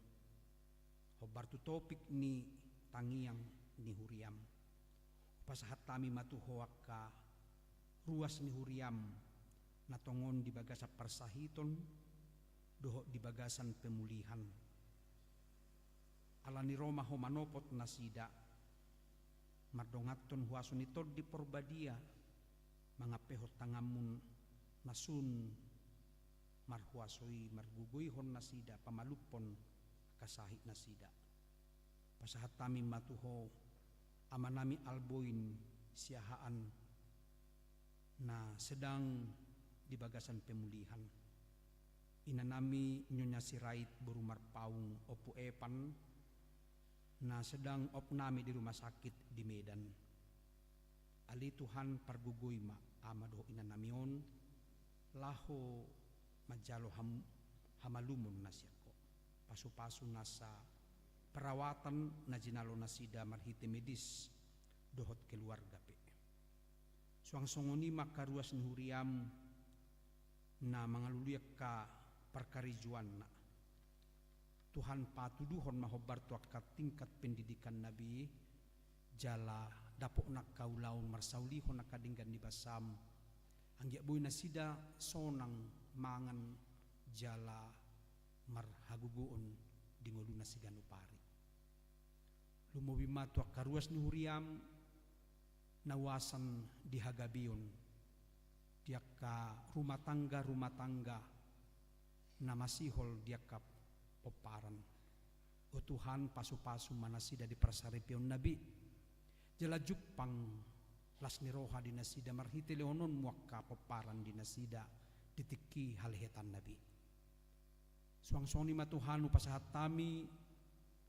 hombar tu topik ni tangiang ni huriaM, hupasahat hami ma tu Ho angka ruas ni huriaM na tongon di bagasan parsahiton dohot di bagasan pemulihan. Ala ni ro ma Ho manopot nasida, mardonganhon huaso ni Tondi Porbadia, mangampehon tanganMu na sun marhuaso i margogoihon nasida, pamalumhon angka sahit nasida. Pasahat hami ma tu Ho, Amanami Alboin Siahaan, na sedang di bagasan pemulihan. Inanami Nyonya Sirait boru Marpaung, Ompu Epan, na sedang opnami di rumah sakit di Medan. Ale Tuhan, pargogoi ma ama dohot inanami on, laho manjalo ham-, hamalumon na sian Ho. Pasupasu nasa perawatan na jinalo nasida marhite medis dohot keluarga pe. Suang songon i ma angka ruas ni huriam na mangalului angka parkarejoanna. Tuhan, patuduhon ma hombar tu angka tingkat pendidikanna be, jala dapotna angka ulaon marsaulihon angka denggan ni basam, anggiat boi nasida sonang mangan jala marhagogoon di ngoluna siganup ari. Lumobi ma tu angka ruas ni huriam na uasan di hagabeon, di angka rumah tangga-rumah tangga na masihol di angka pomparan. O Tuhan, pasupasu ma nasida di parsaripeonna be, jala jumpang las ni roha di nasida marhite lehononmu angka pomparan di nasida di tingki halehetanna be. Suang songon i ma Tuhan hupasahat hami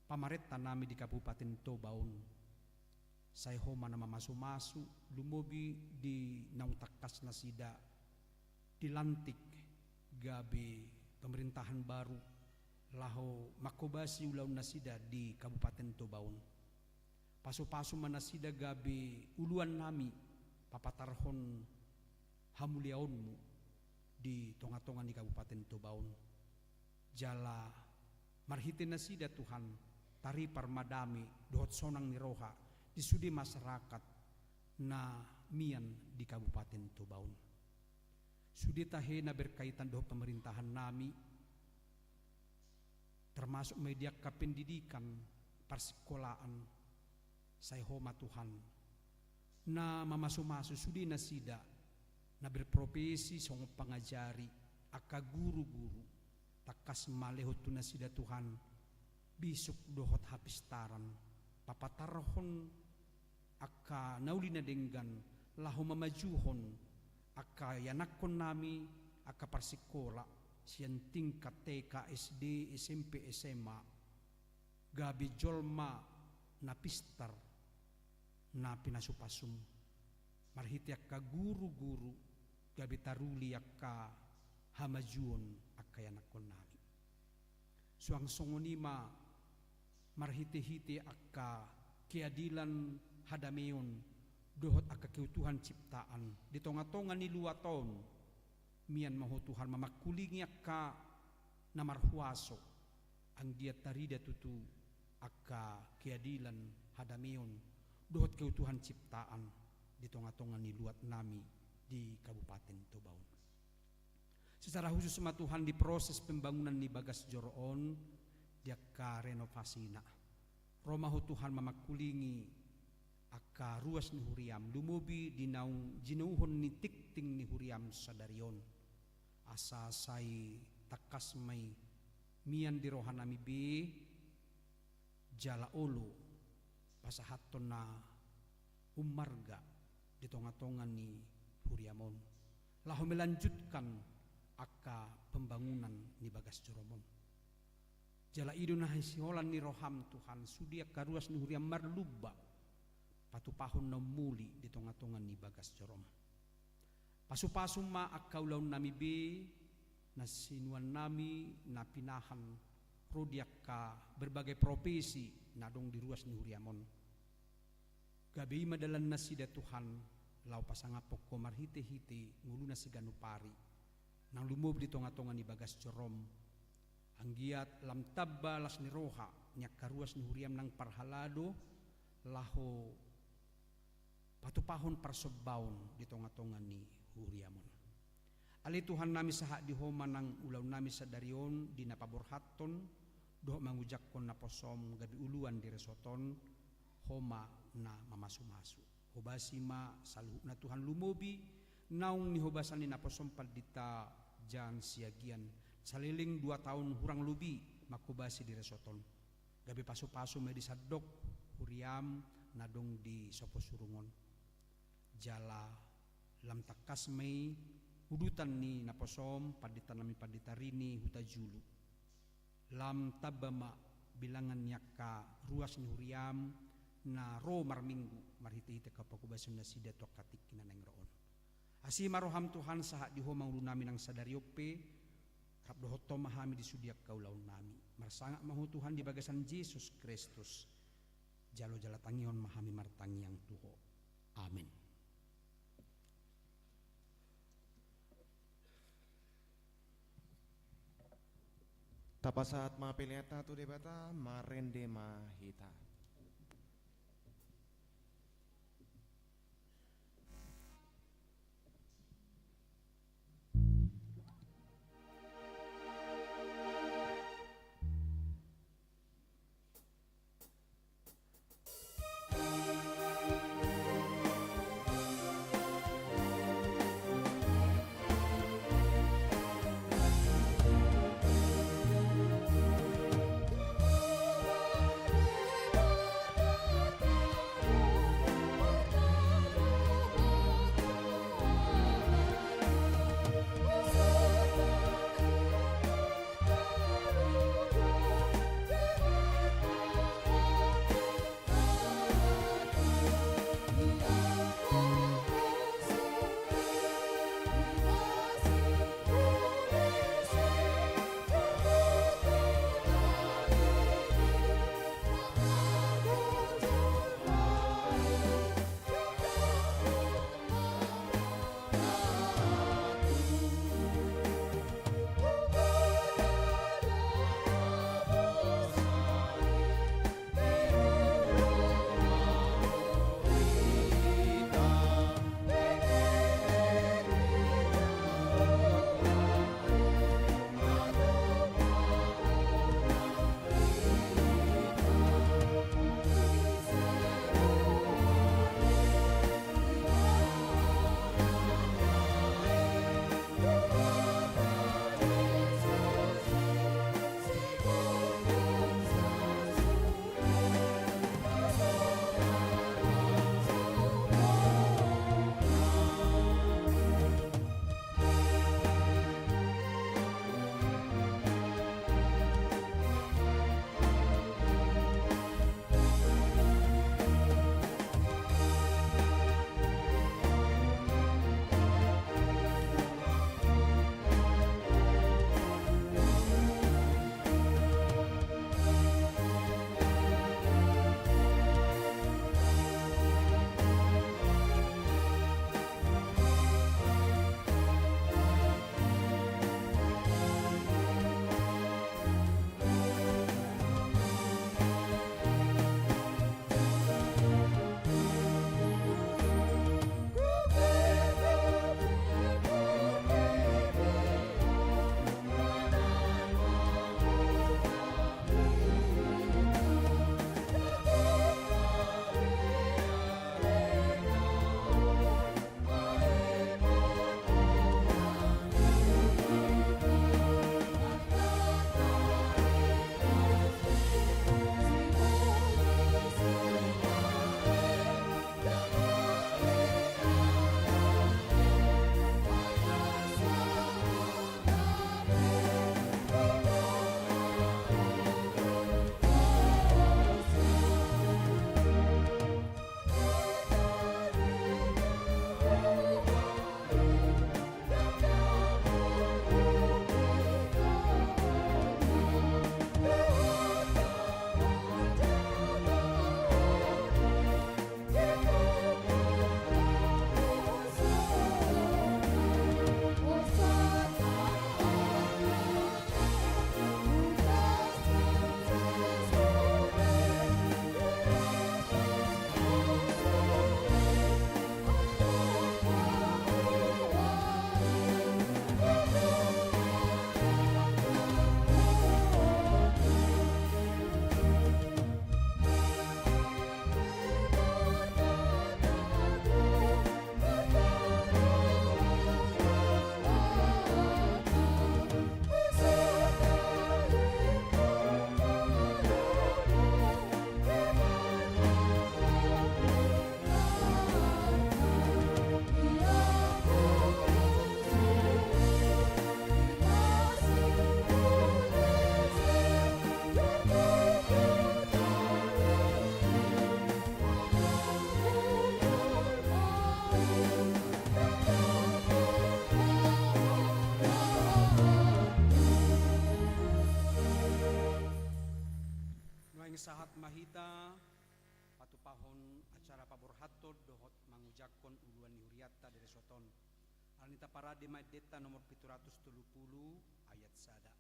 pamarentanami di Kabupaten Toba on. Sai Ho ma na mamasumasu, lumobi di naung tangkas nasida dilantik gabe pemerintahan baru laho manghobasi ulaon nasida di Kabupaten Toba on. Pasupasu ma nasida gabe uluannami papatarhon hamuliaonmu di tongatonga ni Kabupaten Toba on. Jala marhite nasida Tuhan, taripar ma dame dohot sonang ni roha di sude masyarakat na mian di Kabupaten Toba on. Sude tahe na berkaitan dohot pemerintahannami, termasuk ma i di angka pendidikan, parsikolaan, sai Ho ma Tuhan na mamasumasu sude nasida na berprofesi songon pangajari, angka guru-guru, tangkas ma lehon tu nasida Tuhan bisuk dohot hapistaran, papatarhon angka na uli na denggan laho mamajuhon angka ianakkonnami, angka parsikola sian tingkat T K, S D, S M P, S M A, gabe jolma na pistar, na pinasupasum marhite angka guru-guru, gabe taruli angka hamajuon angka ianakkonnami. Suang songon i ma marhite-hite angka keadilan, hadameon dohot angka keutuhan ciptaan di tongatonga ni luat on. Mian ma Ho Tuhan mamangkulingi angka na marhuaso, anggiat tarida tutu angka keadilan, hadameon dohot keutuhan ciptaan di tongatonga ni luatnami di Kabupaten Toba on. Secara khusus ma Tuhan di proses pembangunan ni bagas joro on, di angka renovasina. Ro ma Ho Tuhan mamangkulingi angka ruas ni huriam, lumobi di naung jinouhon ni tingting ni huriam sadari on. Asa sai tangkas ma i mian di rohanami be, jala olo pasahathon na ummarga di tongatonga ni huriam on, laho melanjutkan angka pembangunan ni bagas jorom on. Jala i do na hasiholan ni roham Tuhan, sude angka ruas ni huriam marlumba patupahon na ummuli di tongatonga ni bagas jorom. Pasupasu ma angka ulaonnami be, na sinuannami na pinahan ro di angka berbagai profesi na adong di ruas ni huriam on. Gabe i ma dalan nasida Tuhan, laho pasangaphon Ho marhitehite ngoluna siganup ari, nang lumobi di tongatonga ni bagas jorom. Anggiat lam tamba las ni roha ni angka ruas ni huriam nang parhalado, laho patupahon parsombaon di tongatonga ni huriam on. Ale Tuhannami, sahat di Ho ma nang ulaonnami sadari on di na paborhathon dohot mangojakhon naposom gabe uluan di resort on. Ho ma na mamasumasu. Hobasi ma saluhutna Tuhan, lumobi naung nihobasan ni naposom Pandita Jan Siagian, saleleng dua taon hurang lobi manghobasi di resort on. Gabe pasupasu ma i di sandok huriaM na adong di Sopo Surung on. Jala lam tangkas ma i udutan ni naposoM, pandita nami Pandita Rini Hutajulu. Lam tamba ma bilangan ni angka ruas ni huriaM na ro marminggu marhitehite angka panghobasion nasida tu angka tingki na naeng ro on. Asi ma rohaM Tuhan, sahat di Ho ma ulu nami nang sadari on pe, rap dohot Ho ma hami di sude angka ulaon nami. Marsangap ma Ho Tuhan di bagasan Jesus Kristus. Jalo jala tangihon ma hami martangiang tu Ho. Amen. Tapasahat ma peleanta tu Debata, marende ma hita. Sahat ma hita patupahon acara paborhathon dohot mangojakhon uluan ni hurianta di resort on. Alani i taparade ma endenta nomor pitu ratus tolu pulu ayat sada.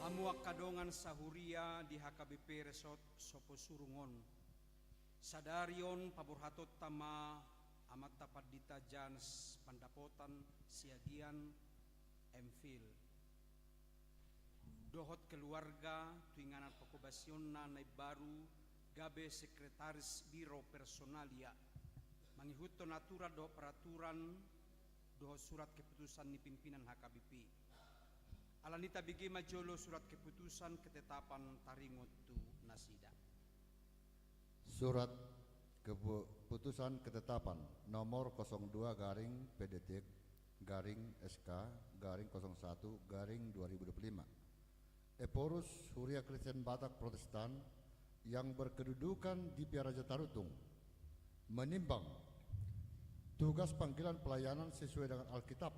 Hamu angka dongan sahuria di H K B P Resort Soposurung on. Sadari on paborhatonta ma Amanta Pandita Jans Pandapotan Siagian, M Phil, dohot keluarga tu inganan pangobasionna na imbaru gabe sekretaris biro personalia, mangihuthon aturan dohot peraturan dohot surat keputusan ni pimpinan H K B P. Alani i tabege ma jolo surat keputusan ketetapan taringot tu nasida. Surat kepu-, keputusan ketetapan nomor kosong dua garing P D T garing S K garing kosong satu garing dua ribu dua puluh lima. Ephorus, Huria Kristen Batak Protestan yang berkedudukan di Piara Jatarutung, menimbang tugas panggilan pelayanan sesuai dengan Alkitab,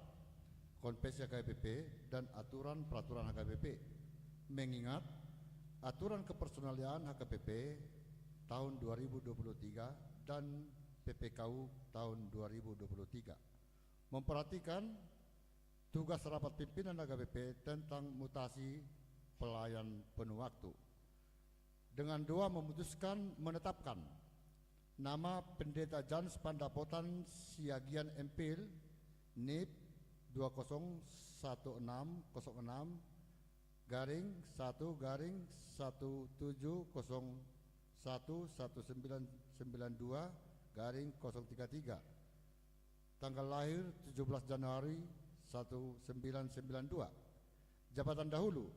konfesi H K B P, dan aturan peraturan H K B P, mengingat aturan kepersonaliaan H K B P tahun dua ribu dua puluh tiga dan P P K U tahun dua ribu dua puluh tiga. Memperhatikan tugas rapat pimpinan H K B P tentang mutasi pelayan penuh waktu. Dengan dua, memutuskan menetapkan nama Pendeta Jans Pandapotan Siagian, M Phil, nip dua kosong satu enam kosong enam garing satu garing satu tujuh kosong satu satu sembilan sembilan dua garing kosong tiga tiga. Tanggal lahir tujuh belas Januari satu sembilan sembilan dua. Jabatan dahulu,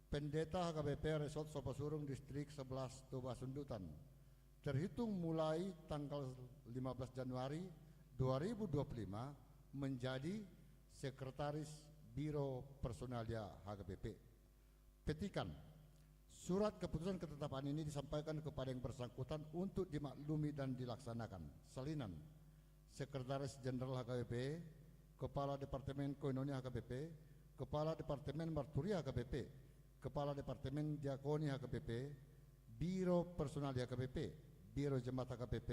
Pendeta H K B P Resort Soposurung, Distrik sebelas Toba Sundutan. Terhitung mulai tanggal lima belas Januari dua ribu dua puluh lima menjadi Sekretaris Biro Personalia H K B P. Petikan, surat keputusan ketetapan ini disampaikan kepada yang bersangkutan untuk dimaklumi dan dilaksanakan. Salinan, Sekretaris Jenderal H K B P, Kepala Departemen Koinonia H K B P, Kepala Departemen Marturia H K B P, Kepala Departemen Diakoni H K B P, Biro Personalia H K B P, Biro Jemaat H K B P,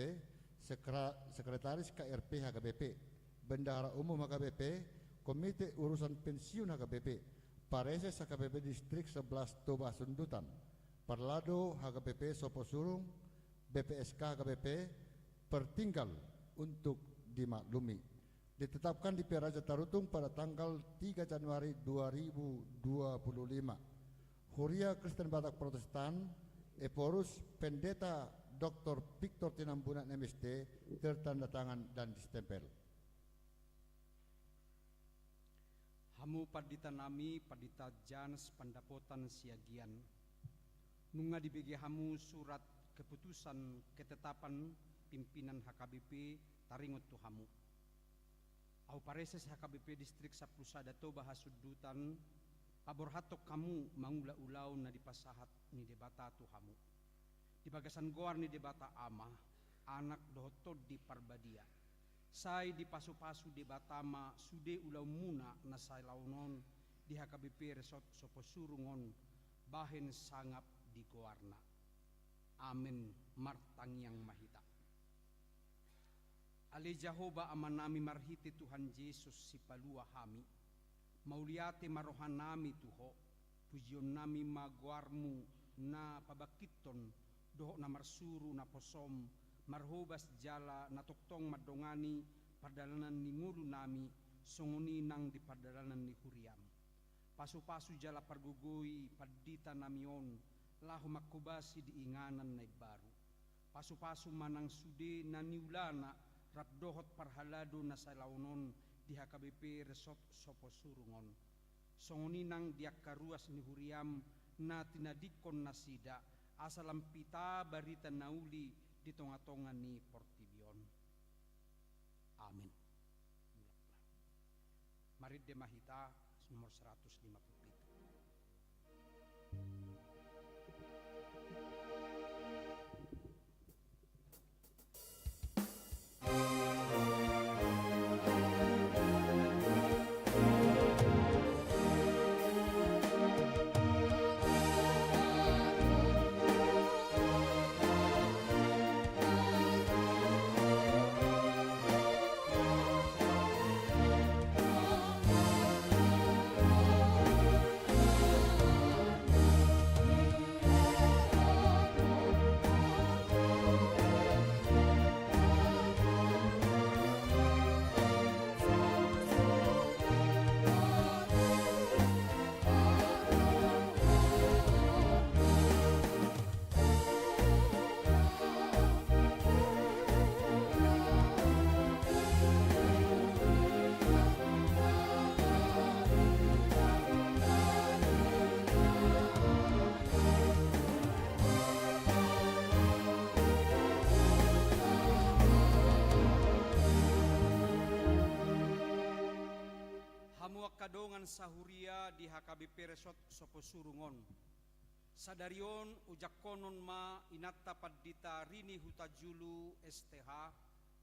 Sekra-, Sekretaris K R P H K B P, Bendahara Umum H K B P, Komite Urusan Pensiun H K B P, Pareses H K B P Distrik sebelas Toba Sundutan, Parlado H K B P Soposurung, B P S K H K B P, pertinggal untuk dimaklumi. Ditetapkan di Piara Jatarutung pada tanggal tiga Januari dua ribu dua puluh lima. Huria Kristen Batak Protestan, Ephorus, Pendeta Doktor Victor Tinambunan, M S T, tertanda tangan dan distempel. Hamu pandita nami, Pandita Jans Pandapotan Siagian, nunga dibege hamu surat keputusan ketetapan pimpinan H K B P taringot tu hamu. Ahu Pareses H K B P Distrik sampulu sada Toba Hasundutan, paborhathon hamu mangula ulaon na dipasahat ni Debata tu hamu. Di bagasan goar ni Debata Ama, Anak dohot Tondi Parbadia, sai dipasupasu Debata ma sude ulaonmuna na salaon on di H K B P Resort Soposurung on, bahen sangap di goarna. Amen. Martangiang ma hita. Ale Jahowa Amanami, marhite Tuhan Jesus Sipalua hami, mauliate ma rohanami tu Ho, pujionnami ma goarMu na pabangkithon dohot na marsuru naposoM, marhobas jala na tongtong mandongani pardalanan ni ngolunami, songon i nang di pardalanan ni huriaM. Pasupasu jala pargogoi panditanami on, laho manghobasi di inganan na imbaru. Pasupasu ma nang sude na niulana rap dohot parhalado na salaon on di H K B P Resort Soposurung on. Songon i nang di angka ruas ni huriaM na tinadingkon nasida, asa lam pita barita na uli di tongatonga ni portibi on. Amen. Marende ma hita, nomor seratus lima puluh pitu. Hamu angka dongan sahuria di H K B P Resort Soposurung on. Sadari on ujangkonon ma inanta Pandita Rini Hutajulu, S T H,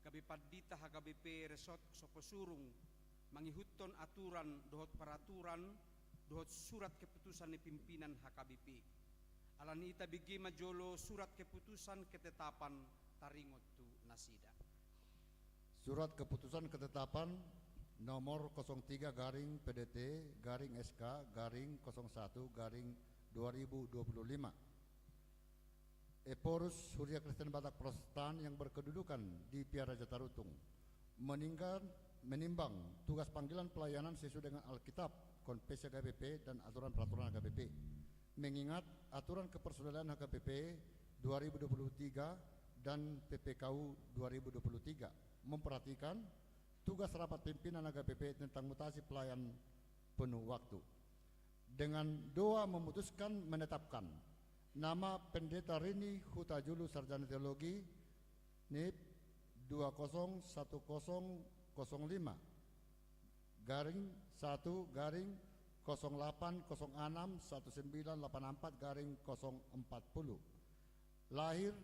gabe Pandita H K B P Resort Soposurung, mangihuthon aturan dohot paraturan dohot surat keputusan ni pimpinan H K B P. Alani i tabege ma jolo surat keputusan ketetapan taringot tu nasida. Surat keputusan ketetapan nomor kosong tiga garing P D T garing S K garing kosong satu garing dua ribu dua puluh lima. Ephorus, Huria Kristen Batak Protestan yang berkedudukan di Piara Jatarutung, meninggal, menimbang tugas panggilan pelayanan sesuai dengan Alkitab, Konfesi H K B P, dan aturan peraturan H K B P. Mengingat aturan kepersaudaraan H K B P dua ribu dua puluh tiga dan P P K U dua ribu dua puluh tiga memperhatikan tugas rapat pimpinan H K B P tentang mutasi pelayan penuh waktu. Dengan doa memutuskan menetapkan nama Pendeta Rini Hutajulu, Sarjana Teologi, NIP dua kosong satu kosong kosong lima garing satu garing kosong delapan kosong enam satu sembilan delapan empat garing kosong empat puluh. Lahir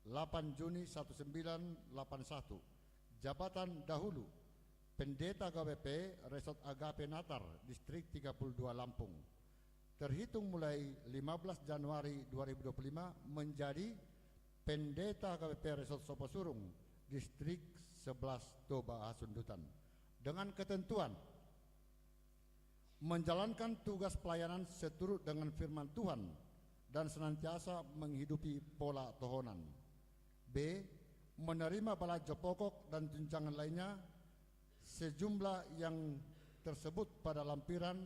delapan Juni satu sembilan delapan satu. Jabatan dahulu, Pendeta H K B P Resort Agape Natar, Distrik tiga puluh dua Lampung. Terhitung mulai lima belas Januari dua ribu dua puluh lima menjadi Pendeta H K B P Resort Soposurung, Distrik sebelas Toba Hasundutan. Dengan ketentuan menjalankan tugas pelayanan seturut dengan firman Tuhan dan senantiasa menghidupi pola tohonan. B. Menerima balanjo pokok dan tunjangan lainnya sejumlah yang tersebut pada lampiran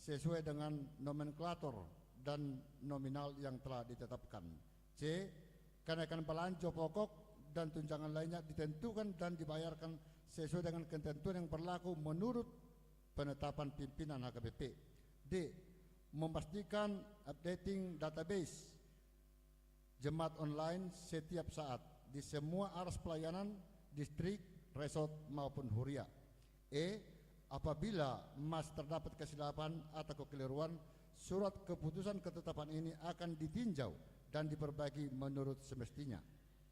sesuai dengan nomenklatur dan nominal yang telah ditetapkan. C. Kenaikan balanjo pokok dan tunjangan lainnya ditentukan dan dibayarkan sesuai dengan ketentuan yang berlaku menurut penetapan pimpinan H K B P. D. Memastikan updating database jemaat online setiap saat di semua aras pelayanan distrik, resort, maupun huria. E. Apabila masih terdapat kesilapan atau kekeliruan, surat keputusan ketetapan ini akan ditinjau dan diperbaiki menurut semestinya.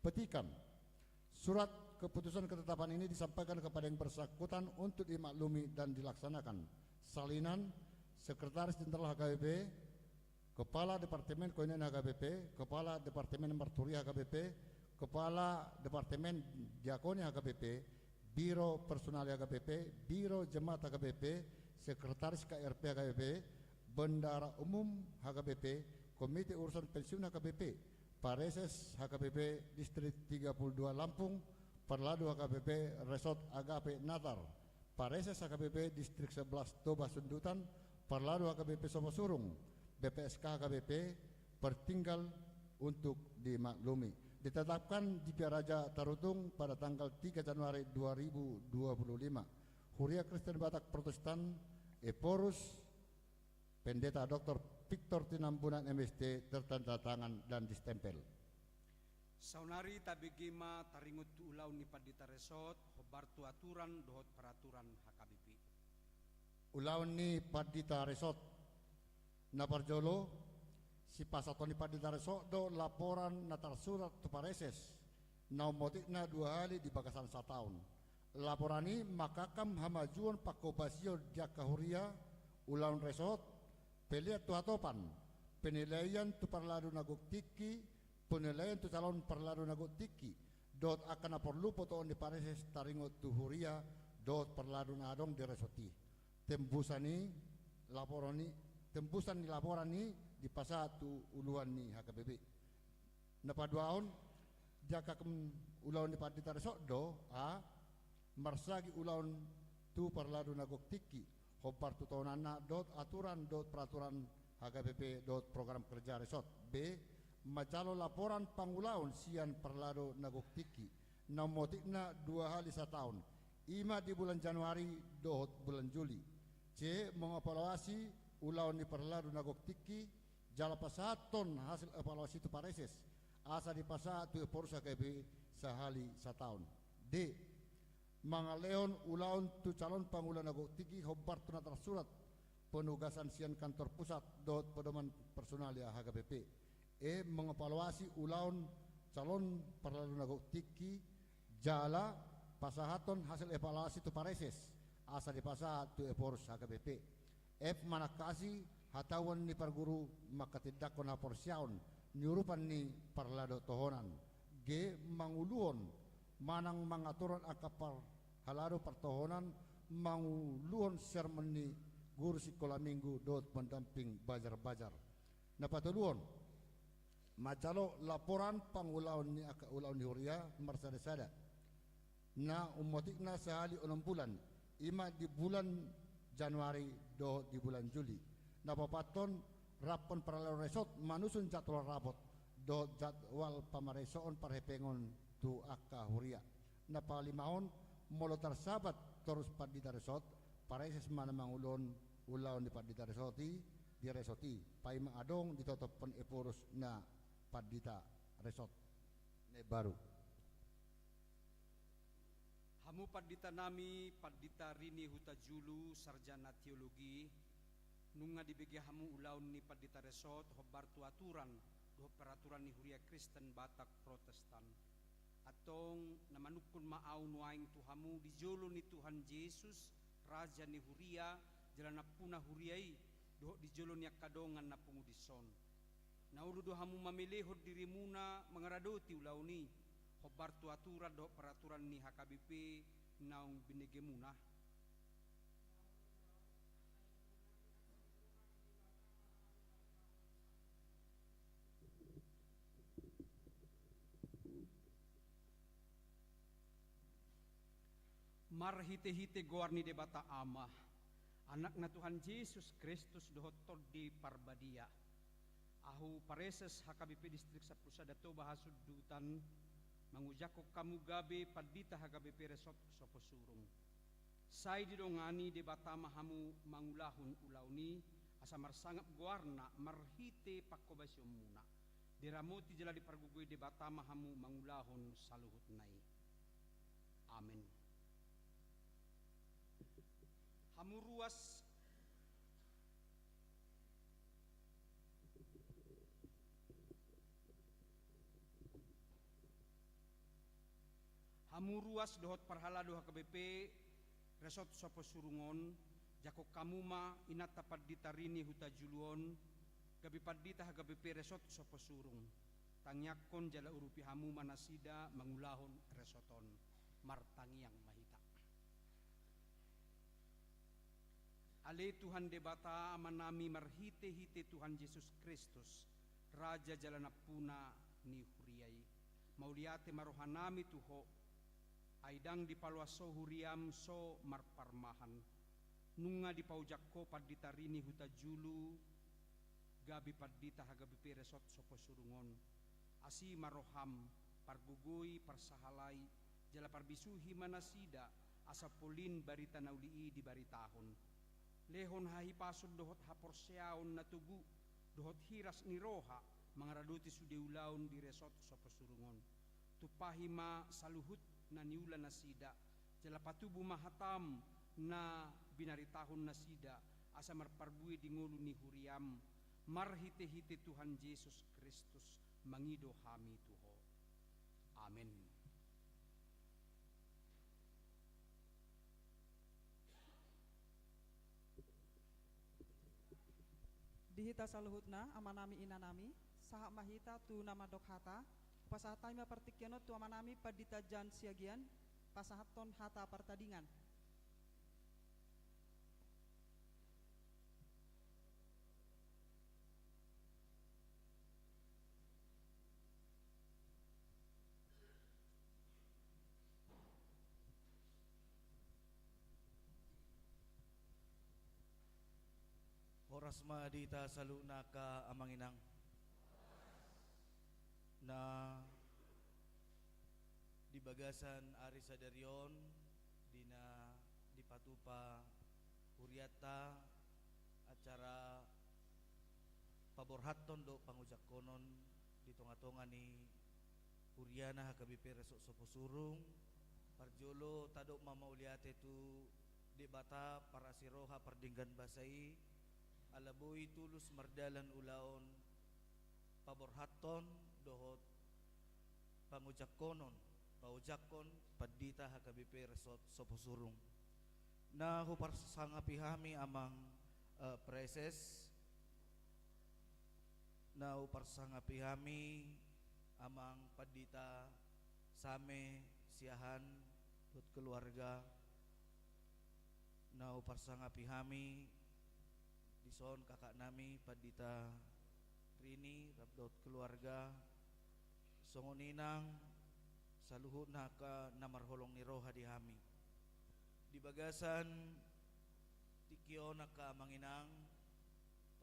Petikan. Surat keputusan ketetapan ini disampaikan kepada yang bersangkutan untuk dimaklumi dan dilaksanakan. Salinan, Sekretaris Jenderal H K B P, Kepala Departemen Koinonian H K B P, Kepala Departemen Marturia H K B P, Kepala Departemen Diakonia H K B P, Biro Personalia H K B P, Biro Jemaat H K B P, Sekretaris K R P H K B P, Bendahara Umum H K B P, Komite Urusan Pensiun H K B P, Pareses H K B P Distrik tiga puluh dua Lampung, Parlado H K B P Resort Agape Natar, Pareses H K B P Distrik sebelas Toba Sundutan, Parlado H K B P Soposurung, B P S K H K B P, pertinggal untuk dimaklumi. Ditetapkan di Piaraja Tarutung pada tanggal tiga Januari dua ribu dua puluh lima. Huria Kristen Batak Protestan, Ephorus, Pendeta Doktor Victor Tinambunan M S T, tertanda tangan dan distempel. Saonari tabege ma taringot tu ulaon ni pandita resort, hombar tu aturan dohot peraturan H K B P. Ulaon ni pandita resort. Na parjolo, sipasahaton ni pandita resort do laporan na tarsurat tu pareses, na ummotikna dua hali di bagasan sataon. Laporan i mangkakkam hamajuon pangkobasion di angka huria, ulaon resort, pelean tu hatopan, penilaian tu parlado na gok tingki, penilaian tu calon parlado na gok tingki, dohot angka na porlu potoon ni pareses taringot tu huria dohot parlado na adong di resort i. Tembusan i laporan i, tembusan ni laporan i dipasahat tu uluan ni H K B P. Na paduahon, di angka ulaon ni pandita resort do, a, marsagi ulaon tu parlado na gok tingki, hombar tu tohonanna dohot aturan dohot peraturan H K B P dohot program kerja resort. B, manjalo laporan pangulaon sian parlado na gok tingki, na ummotikna dua hali sataon, i ma di bulan Januari dohot bulan Juli. C, mengevaluasi ulaon ni parlado na gok tingki, jala pasahathon hasil evaluasi tu pareses, asa dipasahat tu Ephorus H K B P sahali sataon. D, mangalehon ulaon tu calon pangula na gok tingki hombar tu na tarsurat penugasan sian kantor pusat dohot pedoman personalia H K B P. E, mengevaluasi ulaon calon parlado na gok tingki, jala pasahathon hasil evaluasi tu pareses, asa dipasahat tu Ephorus H K B P. F, manangkasi hatahuan ni parguru manghatindanghon haporseaon ni urupan ni parlado tohonan. G, manguluhon manang mangaturan angka parhalado partohonan, manguluhon sermon ni guru sikola minggu dohot pendamping bajar-bajar. Na patoluhon, manjalo laporan pangulaon ni angka ulaon ni huria marsada-sada, na ummotikna sahali onom bulan, i ma di bulan Januari dohot di bulan Juli. Na paopathon, raphon parhalado resort manusun jadwal rapot dohot jadwal pamaresoon parhepengon tu angka huria. Na palimahon, molo tarsabat torus pandita resort, pareses ma na manguluhon ulaon ni pandita resort i di resort i, paima adong ditotophon Ephorus na pandita resort. Na imbaru. Hamu pandita nami, Pandita Rini Hutajulu, sarjana teologi, nunga dibege hamu ulaon ni pandita resort hombar tu aturan dohot peraturan ni Huria Kristen Batak Protestan. Antong na manungkun ma ahu nuaeng tu hamu di jolo ni Tuhan Jesus, Raja ni Huria, jala nampuna huria i, dohot di jolo ni angka dongan na pungu dison. Na olo do hamu mamelehon dirimuna mangaradoti ulaon i, hombar tu aturan dohot peraturan ni H K B P naung binegemuna. Marhite-hite goar ni Debata Ama, Anakna Tuhan Jesus Kristus dohot Tondi Parbadia, ahu pareses H K B P Distrik Sampulu Sada Toba Hasundutan, mangujakhon hamu gabe pandita H K B P Resort Soposurung. Sai didongani Debata ma hamu mangulahon ulaon i, asa marsangap goarna marhite pangkobasionmuna. Diramoti jala dipargogoi Debata ma hamu mangulahon saluhutna i. Amen. Hamu ruas. Hamu ruas dohot parhalado H K B P Resort Soposurung on, jangkon hamu ma inanta pandita Rini Hutajulu on, gabe pandita H K B P Resort Soposurung. Tangiangkon jala urupi hamu ma nasida mangulahon resort on. Martangiang ma hita. Ale Tuhan Debata Amanami, marhitehite Tuhan Jesus Kristus, Raja jala Nampuna ni huria i, mauliate ma rohanami tu Ho, ai ndang dipaloas Ho huriam so marparmahan. Nunga dipaojak Ho pandita Rini Hutajulu gabe pandita H K B P Resort Soposurung on. Asi ma roham, pargogoi, parsahalai, jala parbisuhi ma nasida, asa polin barita na uli i dibaritahon. Lehon hahipason dohot haporseaon na togu, dohot hiras ni roha, mangaradoti sude ulaon di Resort Soposurung on. Tumpahi ma saluhut na niula nasida, jala patubu ma hatam na binaritahon nasida, asa marparbue di ngolu ni huriam, marhitehite Tuhan Jesus Kristus, mangido hami tu Ho. Amen. Di hita saluhutna, amanami, inanami, sahat ma hita tu na mandok hata. Pasahat hami ma partingkian on tu amanami Pandita Jan Siagian, pasahathon hata partadingan. Horas ma di hita saluhutna angka amang inang. Na di bagasan ari sadari on, di na dipatupa hurianta acara paborhathon dohot pangojangkonon di tonga-tonga ni huriana H K B P Resort Soposurung. Parjolo tadok ma mauliate tu Debata parasi roha pardenggan basa i, ala boi tulus mardalan ulaon paborhathon dohot pangojangkonon, paojangkon pandita H K B P Resort Soposurung. Na huparsangapi hami amang, eh, praeses, na huparsangapi hami amang pandita Same Siahaan dohot keluarga, na huparsangapi hami dison kakaknami pandita Rini rap dohot keluarga, songon i nang saluhutna angka na marholong ni roha di hami. Di bagasan tingki on angka amang inang,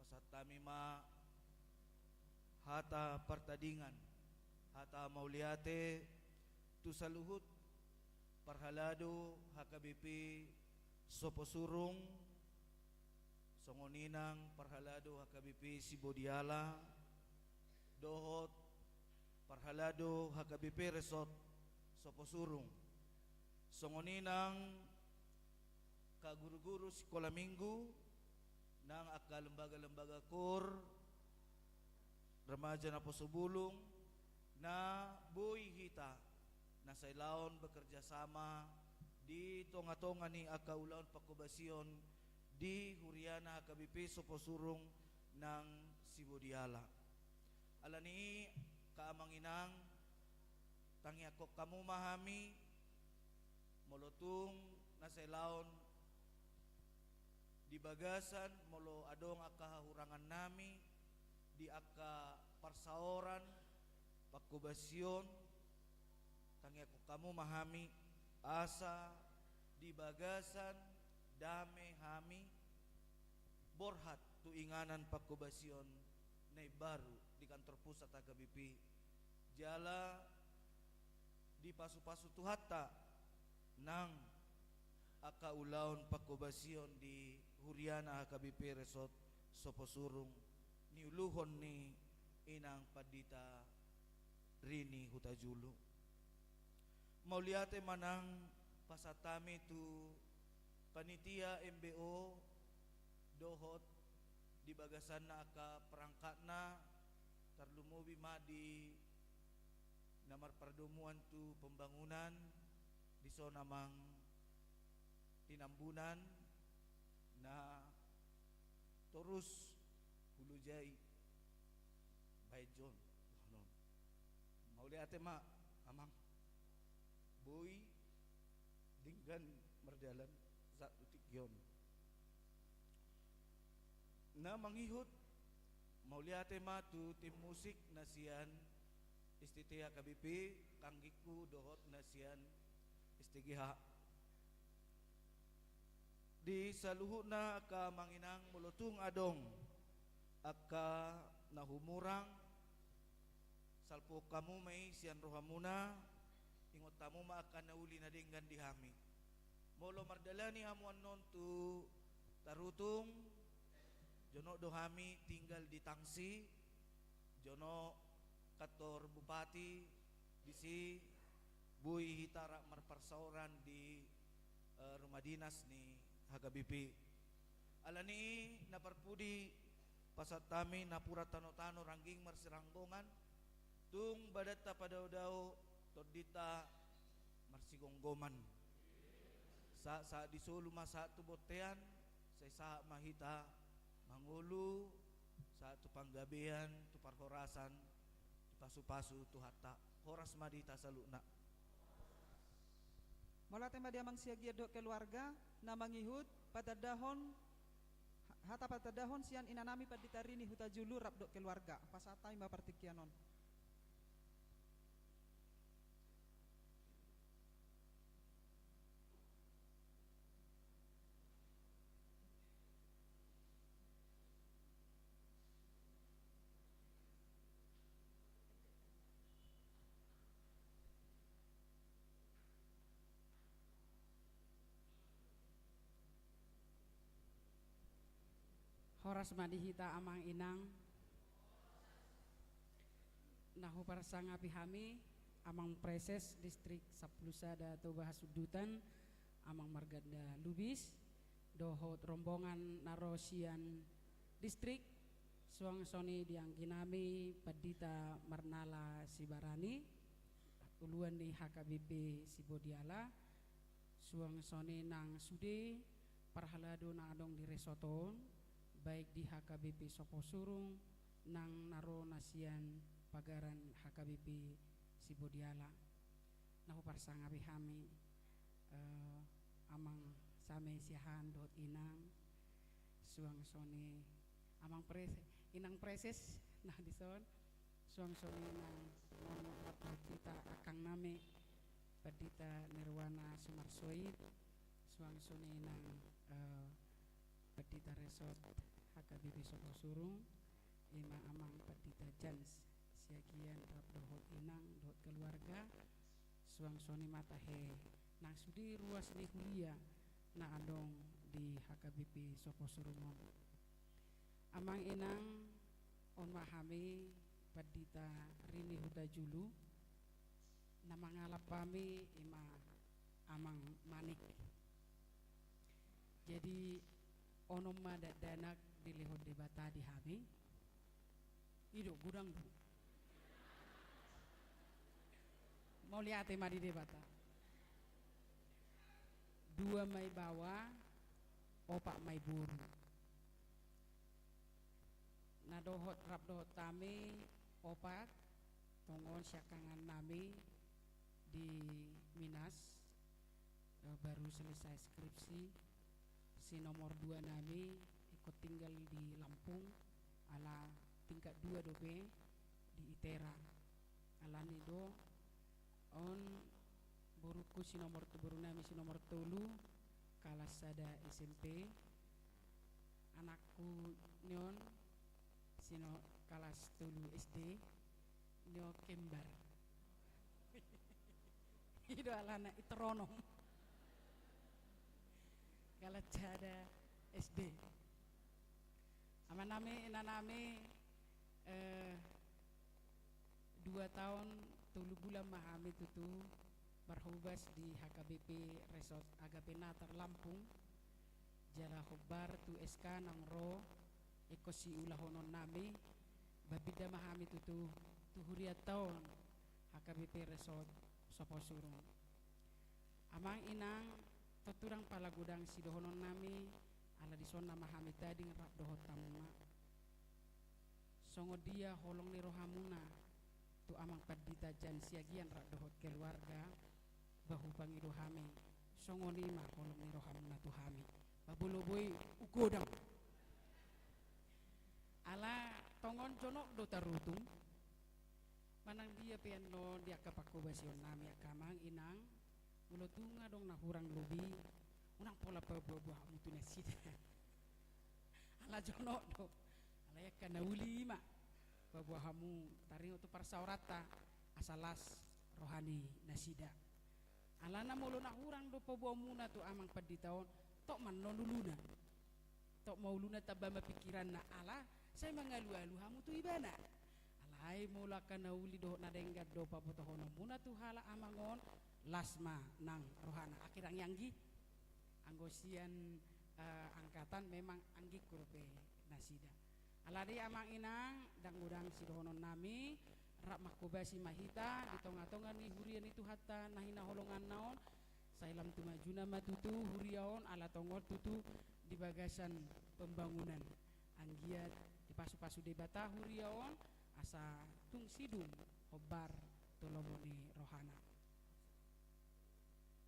pasahat hami ma hata partadingan, hata mauliate tu saluhut parhalado H K B P Soposurung, songon i nang parhalado H K B P Sibodiala, dohot parhalado H K B P Resort Soposurung, songon i nang angka guru-guru sikola minggu, nang angka lembaga-lembaga koor, remaja naposo bulung, na boi hita na sailaon bekerja sama di tonga-tonga ni angka ulaon pangkobasion di huriana H K B P Soposurung nang Sibodiala. Alani i angka amang inang, tangiangkon hamu ma hami, molo tung na sailaon di bagasan, molo adong angka hahurangannami di angka parsaoran, pangkobasion, tangiangkon hamu ma hami, asa di bagasan dame hami, borhat tu inganan pangkobasion na imbaru di kantor pusat H K B P. Jala dipasu-pasu Tuhanta nang angka ulaon pangkobasion di huriana H K B P Resort Soposurung, niuluhon ni inang pandita Rini Hutajulu. Mauliate ma nang pasahat hami tu panitia M B O dohot di bagasanna angka perangkatna, tarlumobi ma di na marpardomuan tu pembangunan, dison amang Tinambunan, na torus hulojai baen jo on. Ate ma, Amang. Boi denggan mardalan sahat tu tingki on. Na mangihut, mauliate ma tu tim musik na sian S T T H K B P, kanggingku dohot na sian S T G H. Di saluhutna angka amang inang, molo tung adong angka na humurang, salpuhon hamu ma i sian rohamuna, ingot hamu ma angka na uli na denggan di hami. Molo mardalani hamu annon tu Tarutung, jonok do hami tinggal di Tangsi, jonok kantor bupati, disi boi hita rap marparsaoran di, eh, rumah dinas ni H K B P. Alani i na parpudi, pasahat hami napuran tanotano rangging marsiranggongan, tung badanta padaodao, tondinta marsigomgoman. Sahat, sahat di solu ma sahat tu bontean, sai sahat ma hita mangolu, sahat tu panggabean, tu parhorasan, tu pasupasu Tuhanta. Horas ma di hita saluhutna. Mauliate ma di Amang Siagian dohot keluarga, na mangihut, patandahon, ha-, hata patandahon sian inanami Pandita Rini Hutajulu rap dohot keluarga, pasahat hami ma partingkian on. Horas ma di hita amang inang. Na huparsangapi hami, Amang Preses Distrik Sampulu Sada Toba Hasundutan, Amang Marganda Lubis, dohot rombongan na ro sian distrik, suang songon i di angginami Pandita Marnala Sibarani, uluan ni H K B P Sibodiala, suang songon i nang sude parhalado na adong di resort on, baik di H K B P Soposurung, nang na ro na sian pagaran H K B P Sibodiala. Na huparsangapi hami, eh, Amang Same Siahaan dohot inang, suang songon i Amang Pres-, Inang Preses, na dison, suang songon i nang, nang, nang, Pandita, akangnami, Pandita Nirwana Sumarsoit, suang songon i nang, eh, Pandita Resort H K B P Soposurung, ima Amang Pandita Jans Siagian rap dohot inang dohot keluarga, suang songon i ma tahe nang sude ruas ni huria na adong di H K B P Soposurung on. Amang inang, on ma hami Pandita Rini Hutajulu, na mangalap hami ima Amang Manik. Jadi, onom ma dakdanak dilehon Debata di hami. I do, godang do. Mauliate ma di Debata. Dua ma i baoa, opat ma i boru. Na dohot rap dohot hami opat, tongon siangkangan nami di Minas, eh, baru selesai skripsi, si nomor dua nami ingkon tinggal di Lampung, ala tingkat dua dope di ITERA. Alani do, on borungku si nomor t-, boru nami si nomor tolu, kalas sada S M P, anakku ni on si no-, kalas tolu S D, ni on kembar. I do alana i teronom. Kalas sada S D. Amanami, inanami, eh, dua taon tolu bulan ma hami tutu marhobas di H K B P Resort Agape Natar Lampung, jala hombar tu S K naung ro ingkon siulahononnami, babinda ma hami tutu tu hurianta on H K B P Resort Soposurung. Amang inang, tontu ndang pala godang sidohononnami, ala dison nama hami tading rap dohot hamuna. Songon dia holong ni rohamuna, tu Amang Pandita Jan Siagian rap dohot keluarga, ba hupangido hami, songon i ma holong ni rohamuna tu hami. Ba molo boi, hugodang. Ala tongon jonok do tarutung. Manang dia pe annon di angka pangkobasion nami angka amang inang, molo tung adong na hurang lobi, unang pola paboa-boa hamu tu nasida. Ala jonok do. Alai angka na uli ma paboa hamu taringot tu parsaoranta, asa las roha ni nasida. Alana molo na hurang do paboaonmuna tu Amang Pandita on, tok ma annon uluna. Tok ma uluna tamba ma pingkiranna, ala sai mangalualu hamu tu ibana. Alai molo angka na uli dohot na denggan do pabotohononmuna tu halak amang on, las ma nang rohana. Akhirna anggi, anggo sian, eh, angkatan memang anggingku dope nasida. Alai amang inang, ndang godang sidohonon nami, rap manghobasi ma hita di tonga-tonga ni huria ni Tuhanta na hinaholonganna on, sai lam tu majuna ma tutu huria on, ala tongon tutu di bagasan pembangunan. Anggiat dipasu-pasu Debata huria on, asa tung sidung hombar tu lomo ni rohana.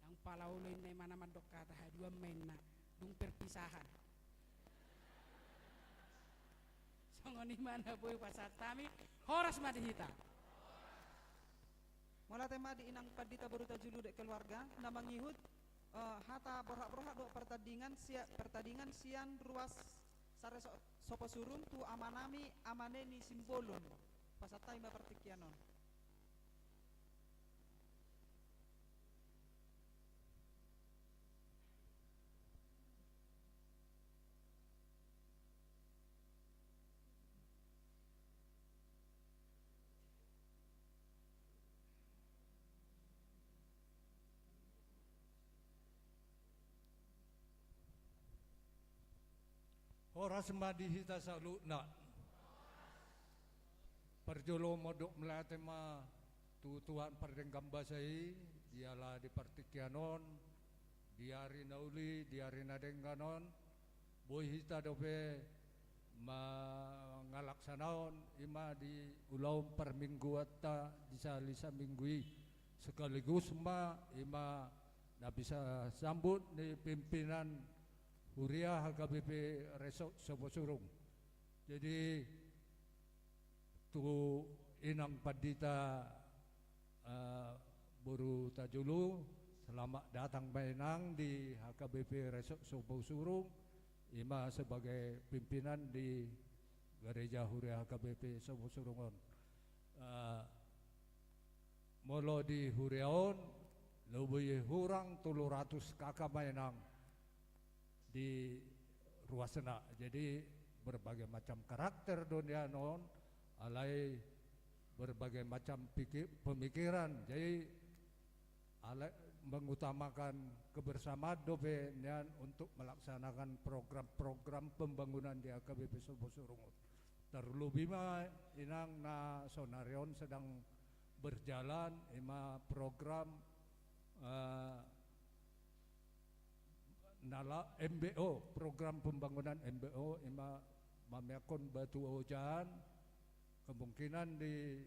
Ndang pala olo inna imana mandok hata haduan ma inna, dung perpisahan. Songon i ma na boi pasahat hami, horas ma di hita. Mauliate ma di Inang Pandita boru Tajulu dohot keluarga, na mangihut, eh, hata borhat-borhat dohot partandingan sia-, partandingan sian ruas Saresok Soposurung tu amanami Ama Neni Simbolon. Pasahat hami ma partingkian on. Horas ma di hita saluhutna. Parjolo mandok mauliate ma tu Tuhan pardenggan basa i, jala di partingkian on, di ari na uli, di ari na denggan on, boi hita dope mangalaksanaon, i ma di ulaon parmingguanta di sahali saminggu i, sekaligus ma i ma na bisa sambut ni pimpinan huria H K B P Resort Soposurung. Jadi, tu Inang Pandita, eh, boru Tajulu, selamat datang ma Inang di H K B P Resort Soposurung, i ma sebagai pimpinan di Gereja Huria H K B P Soposurung on. Eh, molo di huria on, lobi hurang tolu ratus K K ma Inang di ruasna. Jadi, berbagai macam karakter do nian on, alai berbagai macam piki-, pemikiran. Jadi, alai mengutamakan kebersamaan dope nian untuk melaksanakan program-program pembangunan di H K B P Soposurung. Terlebih ma Inang na saonari on sedang berjalan, i ma program, eh, nala M B O, program pembangunan M B O, i ma mameakhon batu ojan, kemungkinan di,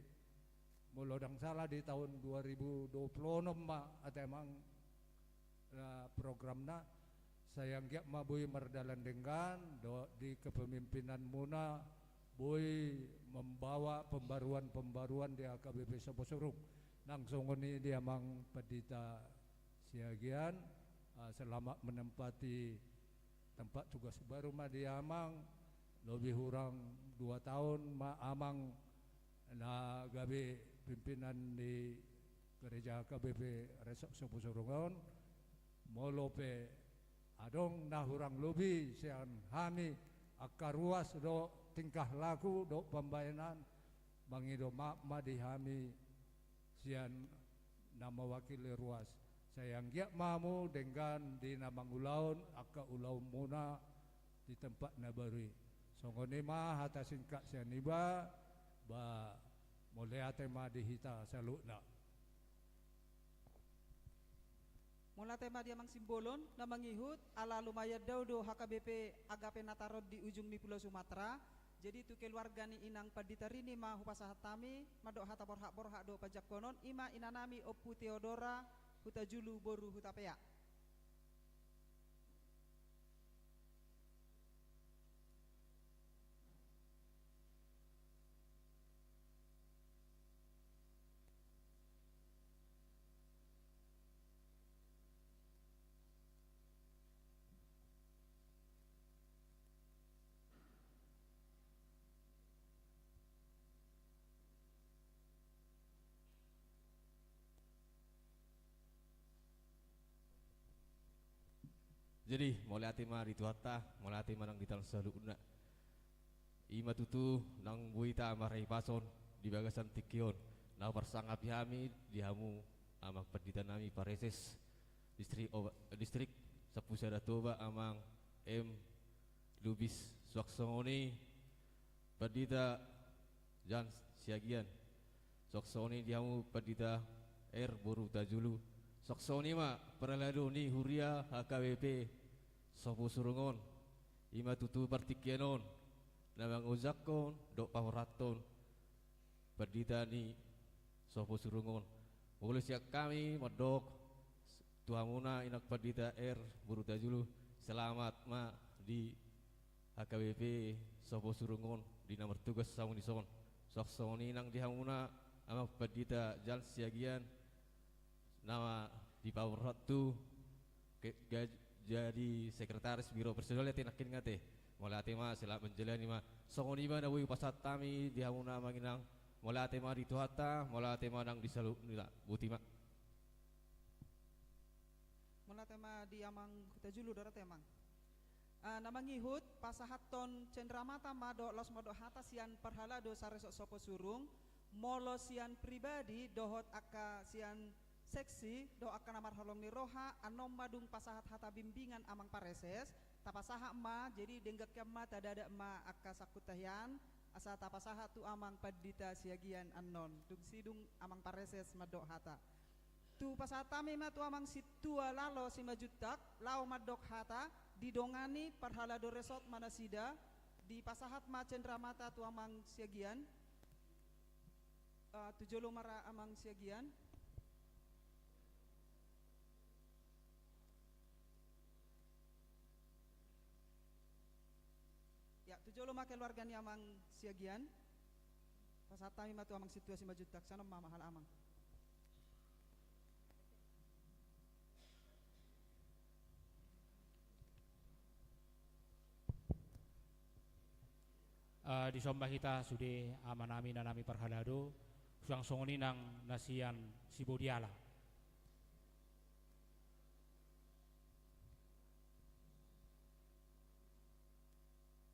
molo ndang salah, di tahun dua ribu dua puluh enam ma ate amang, eh, programna, sai anggiat ma boi mardalan denggan, dohot di kepemimpinanmuna, boi membawa pembaruan-pembaruan di H K B P Soposurung. Nang songon i di Amang Pandita Siagian, ah, selamat menempati tempat tugas baru ma di Amang, lobi hurang dua taon ma Amang na gabe pimpinan di Gereja H K B P Resort Soposurung on, molo pe adong na hurang lobi sian hami angka ruas dohot tingkah laku dohot pambahenan, mangido maaf ma di hami sian na mewakili ruas. Sai anggiat ma hamu denggan di na mangulahon angka ulaonmuna di tempat na baru i. Songon i ma hata singkat sian iba, ba mauliate ma di hita saluhutna. Mauliate ma di Amang Simbolon na mangihut, ala lumayan dao do H K B P Agape Nataron di ujung ni Pulau Sumatera, Jadi tu keluarga ni inang pandita Rini ma hupasahat hami mandok hata borhat-borhat dohot panjangkonon, ima inanami Ompu Teodora Hutajulu boru Hutapea. Jadi mauliate ma di Tuhanta, mauliate ma nang di hita saluhutna. Ima tutu nang boi hita marhahipason di bagasan tingki on. Na huparsangapi hami di hamu amang pandita nami pareses distrik Oba, distrik Sampulu Sada Toba, amang M Lubis, suang songon i pandita Jan Siagian, suang songon i di hamu pandita R boru Hutajulu, suang songon i ma parhalado ni huria H K B P Sopo Surungon. Ima tutu partingkian on na mangojakhon dohot paborhathon pandita ni Sopo Surungon. Molo sian hami mandok tu hamuna inang pandita R boru Hutajulu, selamat ma di H K B P Sopo Surungon di na martugas hamu dison. Suang songon i nang di hamuna amang pandita Jan Siagian, nama dipaborhat tu ke, ga, jadi sekretaris biro personal, ate, nangkin ate. Mauliate ma, selamat menjalani ma. Songon i ma na boi hupasahat hami di hamuna amang inang. Mauliate ma di Tuhanta, mauliate ma nang di saluhutna. Boti ma. Mauliate ma di amang Hutajulu, dohot ate amang. Ah, na mangihut pasahathon cenderamata ma dohot laos mandok hata sian parhalado saresort Sopo Surung. Molo sian pribadi dohot angka sian seksi dohot angka na marholong ni roha, annon ma dung pasahat hata bimbingan amang pareses, tapasahat ma, jadi denggan hian ma, tadadat ma angka sangkuta hian, asa tapasahat tu amang pandita Siagian annon, dung sidung amang pareses mandok hata. Tu pasahat hami ma tu amang sintua Lalo Simanjuntak, laho mandok hata, didongani parhalado resort ma nasida, dipasahat ma cenderamata tu amang Siagian. Ah, tu jolo ma ra amang Siagian. Ya, tu jolo ma keluarga ni amang Siagian. Pasahat hami ma tu amang sintua Simanjuntak, sian on ma, mahala amang. Ah, dison ma hita sude amanami, inanami parhalado, suang songon i nang na sian Sibodiala.